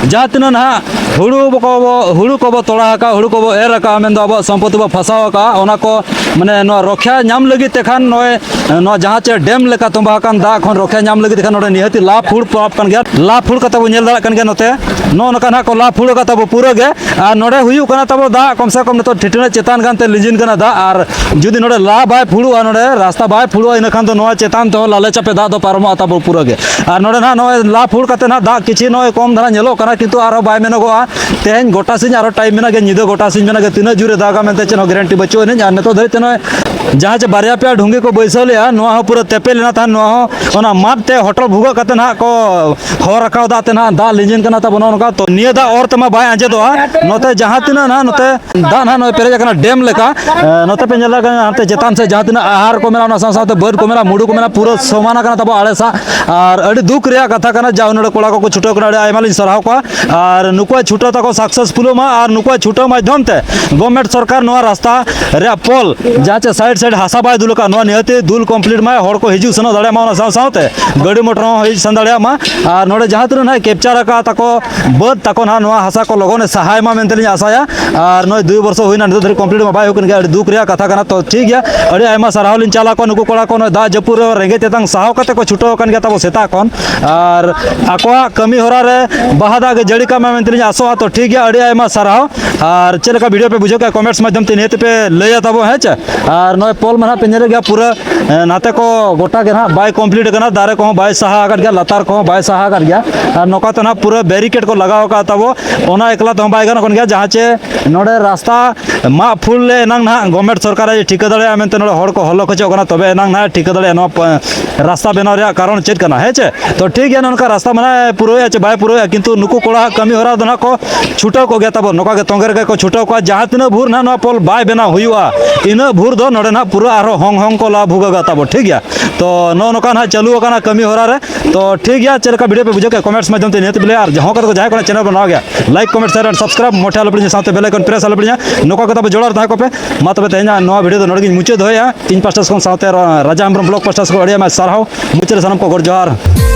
ᱡᱟᱦᱟᱸ ᱛᱤᱱᱟᱹᱜ ᱱᱟᱦᱟᱜ ᱦᱩᱲᱩ ᱵᱚ-, ᱠᱚ ᱵᱚ-, ᱦᱩᱲᱩ ᱠᱚᱵᱚ ᱛᱚᱲᱟ ᱟᱠᱟᱫ, ᱦᱩᱲᱩ ᱠᱚᱵᱚ ᱮᱨ ᱟᱠᱟᱫ, ᱢᱮᱱᱫᱚ ᱟᱵᱚᱣᱟᱜ ᱥᱚᱢᱯᱚᱛᱤ ᱵᱚ ᱯᱷᱟᱥᱟᱣ ᱟᱠᱟᱫ, ᱚᱱᱟ ᱠᱚ ᱢᱟᱱᱮ ᱱᱚᱣᱟ ᱨᱚᱠᱷᱟ ᱧᱟᱢ ᱞᱟᱹᱜᱤᱫ ᱛᱮᱠᱷᱟᱱ ᱱᱚᱜᱼᱚᱭ ᱱᱚᱣᱟ ᱡᱟᱦᱟᱸ ᱪᱮ ᱰᱮᱢ ᱞᱮᱠᱟ ᱛᱚᱸᱵᱟ ᱟᱠᱟᱱ ᱫᱟᱜ ᱠᱷᱚᱱ ᱨᱚᱠᱷᱟ ᱧᱟᱢ ᱞᱟᱹᱜᱤᱫ ᱛᱮᱠᱷᱟᱱ ᱱᱚᱰᱮ ᱱᱤᱦᱟᱹᱛᱤ ᱞᱟ ᱯᱷᱩᱲ ᱯᱟᱲᱟᱜ ᱠᱟᱱ ᱜᱮᱭᱟ᱾ ᱞᱟ ᱯᱷᱩᱲ ᱠᱟᱛᱮ ᱵᱚ ᱧᱮᱞ ᱫᱟᱲᱮᱭᱟᱜ ᱠᱟᱱ ᱜᱮᱭᱟ ᱱᱚᱛᱮ᱾ ᱱᱚᱜᱼᱚ ᱱᱚᱝᱠᱟ ᱱᱟᱦᱟᱜ ᱠᱚ ᱞᱟ ᱯᱷᱩᱲ ᱟᱠᱟᱫ ᱛᱟᱵᱚ ᱯᱩᱨᱟᱹ ᱜᱮ᱾ ᱟᱨ ᱱᱚᱰᱮ ᱦᱩᱭᱩᱜ ᱠᱟᱱᱟ ᱛᱟᱵᱚ ᱫᱟᱜ ᱠᱚᱢ ᱥᱮ ᱠᱚᱢ ᱱᱤᱛᱚᱜ ᱴᱷᱤᱴᱟᱹᱱᱟᱹᱜ ᱪᱮᱛᱟᱱ ᱜᱟᱱ ᱛᱮ ᱞᱤᱸᱡᱤᱱ ᱠᱟᱱᱟ ᱫᱟᱜ᱾ ᱟᱨ ᱡᱩᱫᱤ ᱱᱚᱰᱮ ᱞᱟ ᱵᱟᱭ ᱯᱷᱩᱲᱩᱜᱼᱟ, ᱱᱚᱰᱮ ᱨᱟᱥᱛᱟ ᱵᱟᱭ ᱯᱷᱩᱲᱩᱜᱼᱟ, ᱤᱱᱟᱹ ᱠᱷᱟᱱ ᱫᱚ ᱱᱚᱣᱟ ᱪᱮᱛᱟᱱ ᱛᱮᱦᱚᱸ ᱞᱟᱞᱮ ᱪᱟᱯᱮ ᱫᱟᱜ ᱫᱚ ᱯᱟᱨᱚᱢᱚᱜᱼᱟ ᱛᱟᱵᱚ ᱯᱩᱨᱟᱹ ᱜᱮ᱾ ᱟᱨ ᱱᱚᱰᱮ ᱱᱟᱦᱟᱜ ᱱᱚᱜᱼᱚᱭ ᱞᱟ ᱯᱷᱩᱲ ᱠᱟᱛᱮ ᱱᱟᱦᱟᱜ ᱫᱟᱜ ᱠᱤᱪᱷᱤ ᱱᱚᱜᱼᱚᱭ ᱠᱚᱢ ᱫᱷᱟᱨᱟ ᱧᱮᱞᱚᱜ ᱠᱟᱱᱟ, ᱠᱤᱱᱛᱩ ᱟᱨᱦᱚᱸ ᱵᱟᱭ ᱢᱮᱱᱚᱜᱚᱜᱼᱟ᱾ ᱛᱮᱦᱮᱧ ᱜᱚᱴᱟ ᱥᱤᱧ ᱟᱨᱦᱚᱸ ᱴᱟᱭᱤᱢ ᱢᱮᱱᱟᱜ ᱜᱮᱭᱟ, ᱧᱤᱫᱟᱹ ᱜᱚᱴᱟ ᱥᱤᱧ ᱢᱮᱱᱟᱜ ᱜᱮᱭᱟ, ᱛᱤᱱᱟᱹᱜ ᱡᱳᱨᱮ ᱫᱟᱜᱟ ᱢᱮᱱᱛᱮ ᱪᱮᱫ ᱦᱚᱸ ᱜᱮᱨᱮᱱᱴᱤ ᱵᱟᱹᱪᱩᱜ ᱟᱹᱱᱤᱡ᱾ ᱟᱨ ᱱᱤᱛᱚᱜ ᱫᱷᱟᱹᱨᱤᱡ ᱛᱮ ᱱᱚᱜᱼᱚᱭ ᱡᱟᱦᱟᱸ ᱪᱮ ᱵᱟᱨᱭᱟ ᱯᱮᱭᱟ ᱰᱷᱩᱝᱜᱤ ᱠᱚ ᱵᱟᱹᱭᱥᱟᱹᱣ ᱞᱮᱜᱼᱟ, ᱱᱚᱣᱟ ᱦᱚᱸ ᱯᱩᱨᱟᱹ ᱛᱮᱯᱮᱡ ᱞᱮᱱᱟ ᱛᱟᱦᱮᱸᱫ᱾ ᱱᱚᱣᱟ ᱦᱚᱸ ᱚᱱᱟ ᱢᱟᱫ ᱛᱮ ᱦᱚᱴᱚᱨ ᱵᱷᱩᱜᱟᱹᱜ ᱠᱟᱛᱮ ᱱᱟᱦᱟᱜ ᱠᱚ ᱦᱚᱨ ᱨᱟᱠᱟᱵ ᱫᱟᱜ ᱛᱮ ᱱᱟᱦᱟᱜ ᱫᱟᱜ ᱞᱤᱸᱡᱤᱱ ᱠᱟᱱᱟ ᱛᱟᱵᱚᱱ᱾ ᱱᱚᱜᱼᱚ ᱱᱚᱝᱠᱟ ᱛᱚ ᱱᱤᱭᱟᱹ ᱫᱟᱜ ᱚᱨ ᱛᱮᱢᱟ ᱵᱟᱭ ᱟᱸᱡᱮᱫᱚᱜᱼᱟ᱾ ᱱᱚᱛᱮ ᱡᱟᱦᱟᱸ ᱛᱤᱱᱟᱹᱜ ᱱᱟᱦᱟᱜ ᱱᱚᱛᱮ ᱫᱟᱜ ᱱᱟᱦᱟᱜ ᱱᱚᱜᱼᱚᱭ ᱯᱮᱨᱮᱡ ᱟᱠᱟᱱᱟ ᱰᱮᱢ ᱞᱮᱠᱟ᱾ ᱮ, ᱱᱚᱛᱮ ᱯᱮ ᱧᱮᱞ ᱫᱟᱲᱮᱭᱟᱜ ᱠᱟᱱᱟ, ᱦᱟᱱᱛᱮ ᱪᱮᱛᱟᱱ ᱥᱮᱫ ᱡᱟᱦᱟᱸ ᱛᱤᱱᱟᱹᱜ ᱟᱦᱟᱨ ᱠᱚ ᱢᱮᱱᱟᱜᱼᱟ, ᱚᱱᱟ ᱥᱟᱶ ᱥᱟᱶᱛᱮ ᱵᱟᱹᱫᱽ ᱠᱚ ᱢᱮᱱᱟᱜᱼᱟ, ᱢᱩᱰᱩ ᱠᱚ ᱢᱮᱱᱟᱜᱼᱟ, ᱯᱩᱨᱟᱹ ᱥᱚᱢᱟᱱ ᱟᱠᱟᱱᱟ ᱛᱟᱵᱚ ᱟᱲᱮ ᱥᱟᱜ᱾ ᱟᱨ ᱟᱹᱰᱤ ᱫᱩᱠ ᱨᱮᱭᱟᱜ ᱠᱟᱛᱷᱟ ᱠᱟᱱᱟ, ᱡᱟ ᱩᱱᱟᱹᱜ ᱠᱚᱲᱟ ᱠᱚᱠᱚ ᱪᱷᱩᱴᱟᱹᱣ ᱠᱟᱱᱟ, ᱟᱹᱰᱤ ᱟᱭᱢᱟ ᱞᱤᱧ ᱥᱟᱨᱦᱟᱣ ᱠᱚᱣᱟ᱾ ᱟᱨ ᱱᱩᱠᱩᱣᱟᱜ ᱪᱷᱩᱴᱟᱹᱣ ᱛᱟᱠᱚ ᱥᱟᱠᱥᱮᱥᱯᱷᱩᱞᱚᱜ ᱢᱟ, ᱟᱨ ᱱᱩᱠᱩᱣᱟᱜ ᱪᱷᱩᱴᱟᱹᱣ ᱢᱟᱫᱽᱫᱷᱚᱢ ᱛᱮ ᱜᱚᱵᱷᱢᱮᱱᱴ ᱥᱚᱨᱠᱟᱨ ᱱᱚᱣᱟ ᱨᱟᱥᱛᱟ ᱨᱮᱭᱟᱜ ᱯᱳᱞ, ᱡᱟᱦᱟᱸ ᱪᱮ ᱥᱟᱭᱤᱰ ᱥᱟᱭᱤᱰ ᱦᱟᱥᱟ ᱵᱟᱭ ᱫᱩᱞ ᱟᱠᱟᱫ, ᱱᱚᱣᱟ ᱱᱤᱦᱟᱹᱛᱤ ᱫᱩᱞ ᱠᱚᱢᱯᱞᱤᱴ ᱢᱟᱭ, ᱦᱚᱲ ᱠᱚ ᱦᱤᱡᱩᱜ ᱥᱮᱱᱚᱜ ᱫᱟᱲᱮᱭᱟᱜ ᱢᱟ, ᱚᱱᱟ ᱥᱟᱶ ᱥᱟᱶᱛᱮ ᱜᱟᱹᱰᱤ ᱢᱚᱴᱚᱨ ᱦᱚᱸ ᱦᱮᱡ ᱥᱮᱱ ᱫᱟᱲᱮᱭᱟᱜ ᱢᱟ᱾ ᱟᱨ ᱱᱚᱰᱮ ᱡᱟᱦᱟᱸ ᱛᱤᱱᱟᱹᱜ ᱱᱟᱦᱟᱜ ᱠᱮᱯᱪᱟᱨ ᱟᱠᱟᱫ ᱛᱟᱠᱚ ᱵᱟᱹᱫᱽ ᱛᱟᱠᱚ ᱱᱟᱦᱟᱜ, ᱱᱚᱣᱟ ᱦᱟᱥᱟ ᱠᱚ ᱞᱚᱜᱚᱱᱮ ᱥᱟᱦᱟᱭ ᱢᱟ ᱢᱮᱱᱛᱮ ᱞᱤᱧ ᱟᱥᱟᱭᱟ᱾ ᱟᱨ ᱱᱚᱜᱼᱚᱭ ᱫᱩᱭ ᱵᱚᱨᱥᱚ ᱦᱩᱭᱱᱟ, ᱱᱤᱛᱚᱜ ᱫᱷᱟᱹᱨᱤᱡ ᱠᱚᱢᱯᱞᱤᱴ ᱢᱟ ᱵᱟᱭ ᱦᱩᱭ ᱠᱟᱱ ᱜᱮᱭᱟ, ᱟᱹᱰᱤ ᱫᱩᱠ ᱨᱮᱭᱟᱜ ᱠᱟᱛᱷᱟ ᱠᱟᱱᱟ᱾ ᱛᱚ ᱴᱷᱤᱠ ᱜᱮᱭᱟ, ᱟᱹᱰᱤ ᱟᱭᱢᱟ ᱥᱟᱨᱦᱟᱣ ᱞᱤᱧ ᱪᱟᱞ ᱟᱠᱚᱣᱟ ᱱᱩᱠᱩ ᱠᱚᱲᱟ ᱠᱚ, ᱱᱚᱜᱼᱚᱭ ᱫᱟᱜ ᱡᱟᱹᱯᱩᱫ ᱨᱮᱦᱚᱸ ᱨᱮᱸᱜᱮᱡ ᱛᱮᱛᱟᱝ ᱥᱟᱦᱟᱣ ᱠᱟᱛᱮ ᱠᱚ ᱪᱷᱩᱴᱟᱹᱣ ᱟᱠᱟᱱ ᱜᱮᱭᱟ ᱛᱟᱵᱚ ᱥᱮᱛᱟᱜ ᱠᱷᱚᱱ᱾ ᱟᱨ ᱟᱠᱚᱣᱟᱜ ᱠᱟᱹᱢᱤ ᱦᱚᱨᱟ ᱨᱮ ᱵᱟᱦᱟ ᱫᱟᱜ ᱜᱮ ᱡᱟᱹᱲᱤ ᱠᱟᱜ ᱢᱟ ᱢᱮᱱᱛᱮ ᱞᱤᱧ ᱟᱥᱚᱜᱼᱟ᱾ ᱛᱚ ᱴᱷᱤᱠ ᱜᱮᱭᱟ, ᱟᱹᱰᱤ ᱟᱭᱢᱟ ᱥᱟᱨᱦᱟᱣ᱾ ᱟᱨ ᱪᱮᱫ ᱞᱮᱠᱟ ᱵᱷᱤᱰᱤᱭᱳ ᱯᱮ ᱵᱩᱡᱷᱟᱹᱣ ᱠᱮᱫᱟ, ᱠᱚᱢᱮᱱᱴᱥ ᱢᱟᱫᱽᱫᱷᱚᱢ ᱛᱮ ᱱᱤᱦᱟᱹᱛ ᱯᱮ ᱞᱟᱹᱭᱟ ᱛᱟᱵᱚ, ᱦᱮᱸ ᱪᱮ? ᱟᱨ ᱱᱚᱜᱼᱚᱭ ᱯᱳᱞ ᱢᱟ ᱱᱟᱦᱟᱜ ᱯᱮ ᱧᱮᱞᱮᱫ ᱜᱮᱭᱟ, ᱯᱩᱨᱟᱹ, ᱮ, ᱱᱟᱛᱮ ᱠᱚ ᱜᱚᱴᱟ ᱜᱮ ᱱᱟᱦᱟᱜ ᱵᱟᱭ ᱠᱚᱢᱯᱞᱤᱴ ᱟᱠᱟᱱᱟ, ᱫᱟᱨᱮ ᱠᱚᱦᱚᱸ ᱵᱟᱭ ᱥᱟᱦᱟ ᱟᱠᱟᱫ ᱜᱮᱭᱟ, ᱞᱟᱛᱟᱨ ᱠᱚᱦᱚᱸ ᱵᱟᱭ ᱥᱟᱦᱟ ᱟᱠᱟᱫ ᱜᱮᱭᱟ᱾ ᱟᱨ ᱱᱚᱝᱠᱟ ᱛᱮ ᱱᱟᱦᱟᱜ ᱯᱩᱨᱟᱹ ᱵᱮᱨᱤᱠᱮᱰ ᱠᱚ ᱞᱟᱜᱟᱣ ᱟᱠᱟᱫ ᱛᱟᱵᱚ, ᱚᱱᱟ ᱮᱠᱞᱟ ᱛᱮᱦᱚᱸ ᱵᱟᱭ ᱜᱟᱱᱚᱜ ᱠᱟᱱ ᱜᱮᱭᱟ᱾ ᱡᱟᱦᱟᱸ ᱪᱮ ᱱᱚᱰᱮ ᱨᱟᱥᱛᱟ ᱢᱟᱜ ᱯᱷᱩᱞ ᱞᱮ ᱮᱱᱟᱝ ᱱᱟᱦᱟᱜ ᱜᱚᱵᱷᱢᱮᱱᱴ ᱥᱚᱨᱠᱟᱨᱮ ᱴᱷᱤᱠᱟᱹ ᱫᱟᱲᱮᱭᱟᱜᱼᱟ ᱢᱮᱱᱛᱮ ᱱᱚᱰᱮ ᱦᱚᱲ ᱠᱚ ᱦᱚᱞᱚ ᱠᱷᱚᱪᱚᱜ ᱠᱟᱱᱟ, ᱛᱚᱵᱮ ᱮᱱᱟᱝ ᱱᱟᱦᱟᱜ ᱴᱷᱤᱠᱟᱹ ᱫᱟᱲᱮᱭᱟᱜᱼᱟ ᱱᱚᱣᱟ ᱯ-, ᱨᱟᱥᱛᱟ ᱵᱮᱱᱟᱣ ᱨᱮᱭᱟᱜ ᱠᱟᱨᱚᱱ ᱪᱮᱫ ᱠᱟᱱᱟ, ᱦᱮᱸ ᱪᱮ? ᱛᱚ ᱴᱷᱤᱠ ᱜᱮᱭᱟ, ᱱᱚᱜᱼᱚ ᱱᱚᱝᱠᱟ ᱨᱟᱥᱛᱟ ᱢᱟᱱᱮ ᱯᱩᱨᱟᱹᱣᱮᱫᱼᱟ ᱪᱮ ᱵᱟᱭ ᱯᱩᱨᱟᱹᱣᱮᱫᱼᱟ, ᱠᱤᱱᱛᱩ ᱱᱩᱠᱩ ᱠᱚᱲᱟᱣᱟᱜ ᱠᱟᱹᱢᱤ ᱦᱚᱨᱟ ᱫᱚ ᱱᱟᱦᱟᱜ ᱠᱚ ᱪᱷᱩᱴᱟᱹᱣ ᱠᱚᱜ ᱜᱮᱭᱟ ᱛᱟᱵᱚᱱ, ᱱᱚᱝᱠᱟ ᱜᱮ ᱛᱚᱸᱜᱮ ᱨᱮᱜᱮ ᱠᱚ ᱪᱷᱩᱴᱟᱹᱣ ᱠᱚᱜᱼᱟ᱾ ᱡᱟᱦᱟᱸ ᱛᱤᱱᱟᱹᱜ ᱵᱷᱳᱨ ᱱᱟᱦᱟᱜ ᱱᱚᱣᱟ ᱯᱳᱞ ᱵᱟᱭ ᱵᱮᱱᱟᱣ ᱦᱩᱭᱩᱜᱼᱟ, ᱤᱱᱟᱹᱜ ᱵᱷᱳᱨ ᱫᱚ ᱱᱚᱰᱮ ᱱᱟᱦᱟᱜ ᱯᱩᱨᱟᱹ ᱟᱨᱦᱚᱸ ᱦᱚᱝ ᱦᱚᱝ ᱠᱚ ᱞᱟ ᱵᱷᱩᱜᱟᱹᱜᱟ ᱛᱟᱵᱚᱱ, ᱴᱷᱤᱠ ᱜᱮᱭᱟ? ᱛᱚ ᱱᱚᱜᱼᱚ ᱱᱚᱝᱠᱟ ᱱᱟᱦᱟᱜ ᱪᱟᱹᱞᱩ ᱟᱠᱟᱱᱟ ᱠᱟᱹᱢᱤ ᱦᱚᱨᱟ ᱨᱮ᱾ ᱛᱚ ᱴᱷᱤᱠ ᱜᱮᱭᱟ, ᱪᱮᱫ ᱞᱮᱠᱟ ᱵᱷᱤᱰᱤᱭᱳ ᱯᱮ ᱵᱩᱡᱷᱟᱹᱣ ᱠᱮᱫᱟ, ᱠᱚᱢᱮᱱᱴᱥ ᱢᱟᱫᱽᱫᱷᱚᱢ ᱛᱮ ᱱᱤᱦᱟᱹᱛ ᱵᱤᱞᱟᱹᱭᱟ, ᱟᱨ ᱡᱟᱦᱟᱸᱭ ᱠᱚᱫᱚ ᱡᱟᱦᱟᱸᱭ ᱠᱚ ᱪᱮᱱᱮᱞ ᱵᱮᱱᱟᱣ ᱜᱮᱭᱟ, like, comment, share and subscribe ᱢᱚᱴᱷᱮ ᱟᱞᱚ ᱯᱮ ᱦᱤᱲᱤᱧᱟ, ᱥᱟᱶᱛᱮ ᱵᱮᱞ ᱟᱭᱠᱚᱱ ᱯᱨᱮᱥ ᱟᱞᱚ ᱯᱮ ᱦᱤᱲᱤᱧᱟ᱾ ᱱᱚᱝᱠᱟ ᱜᱮ ᱛᱟᱵᱚ ᱡᱚᱲᱟᱣ ᱨᱮ ᱛᱟᱦᱮᱸ ᱠᱚᱯᱮ᱾ ᱢᱟ ᱛᱚᱵᱮ ᱛᱮᱦᱮᱧᱟᱜ ᱱᱚᱣᱟ ᱵᱷᱤᱰᱤᱭᱳ ᱫᱚ ᱱᱚᱰᱮ ᱜᱤᱧ ᱢᱩᱪᱟᱹᱫ ᱫᱚᱦᱚᱭᱮᱫᱼᱟ᱾ ᱤᱧ ᱯᱟᱥᱴᱟ ᱥᱮᱫ ᱠᱷᱚᱱ ᱥᱟᱶᱛᱮ ᱨᱟ-, ᱨᱟᱡᱟ ᱦᱮᱢᱵᱨᱚᱢ ᱵᱞᱚᱜ ᱯᱟᱥᱴᱟ ᱥᱮᱫ ᱠᱷᱚᱱ ᱟᱹᱰᱤ ᱟᱭᱢᱟ ᱥᱟᱨᱦᱟᱣ᱾ ᱢᱩᱪᱟᱹᱫ ᱨᱮ ᱥᱟᱱᱟᱢ ᱠᱚ ᱜᱚᱰ ᱡᱚᱦᱟᱨ᱾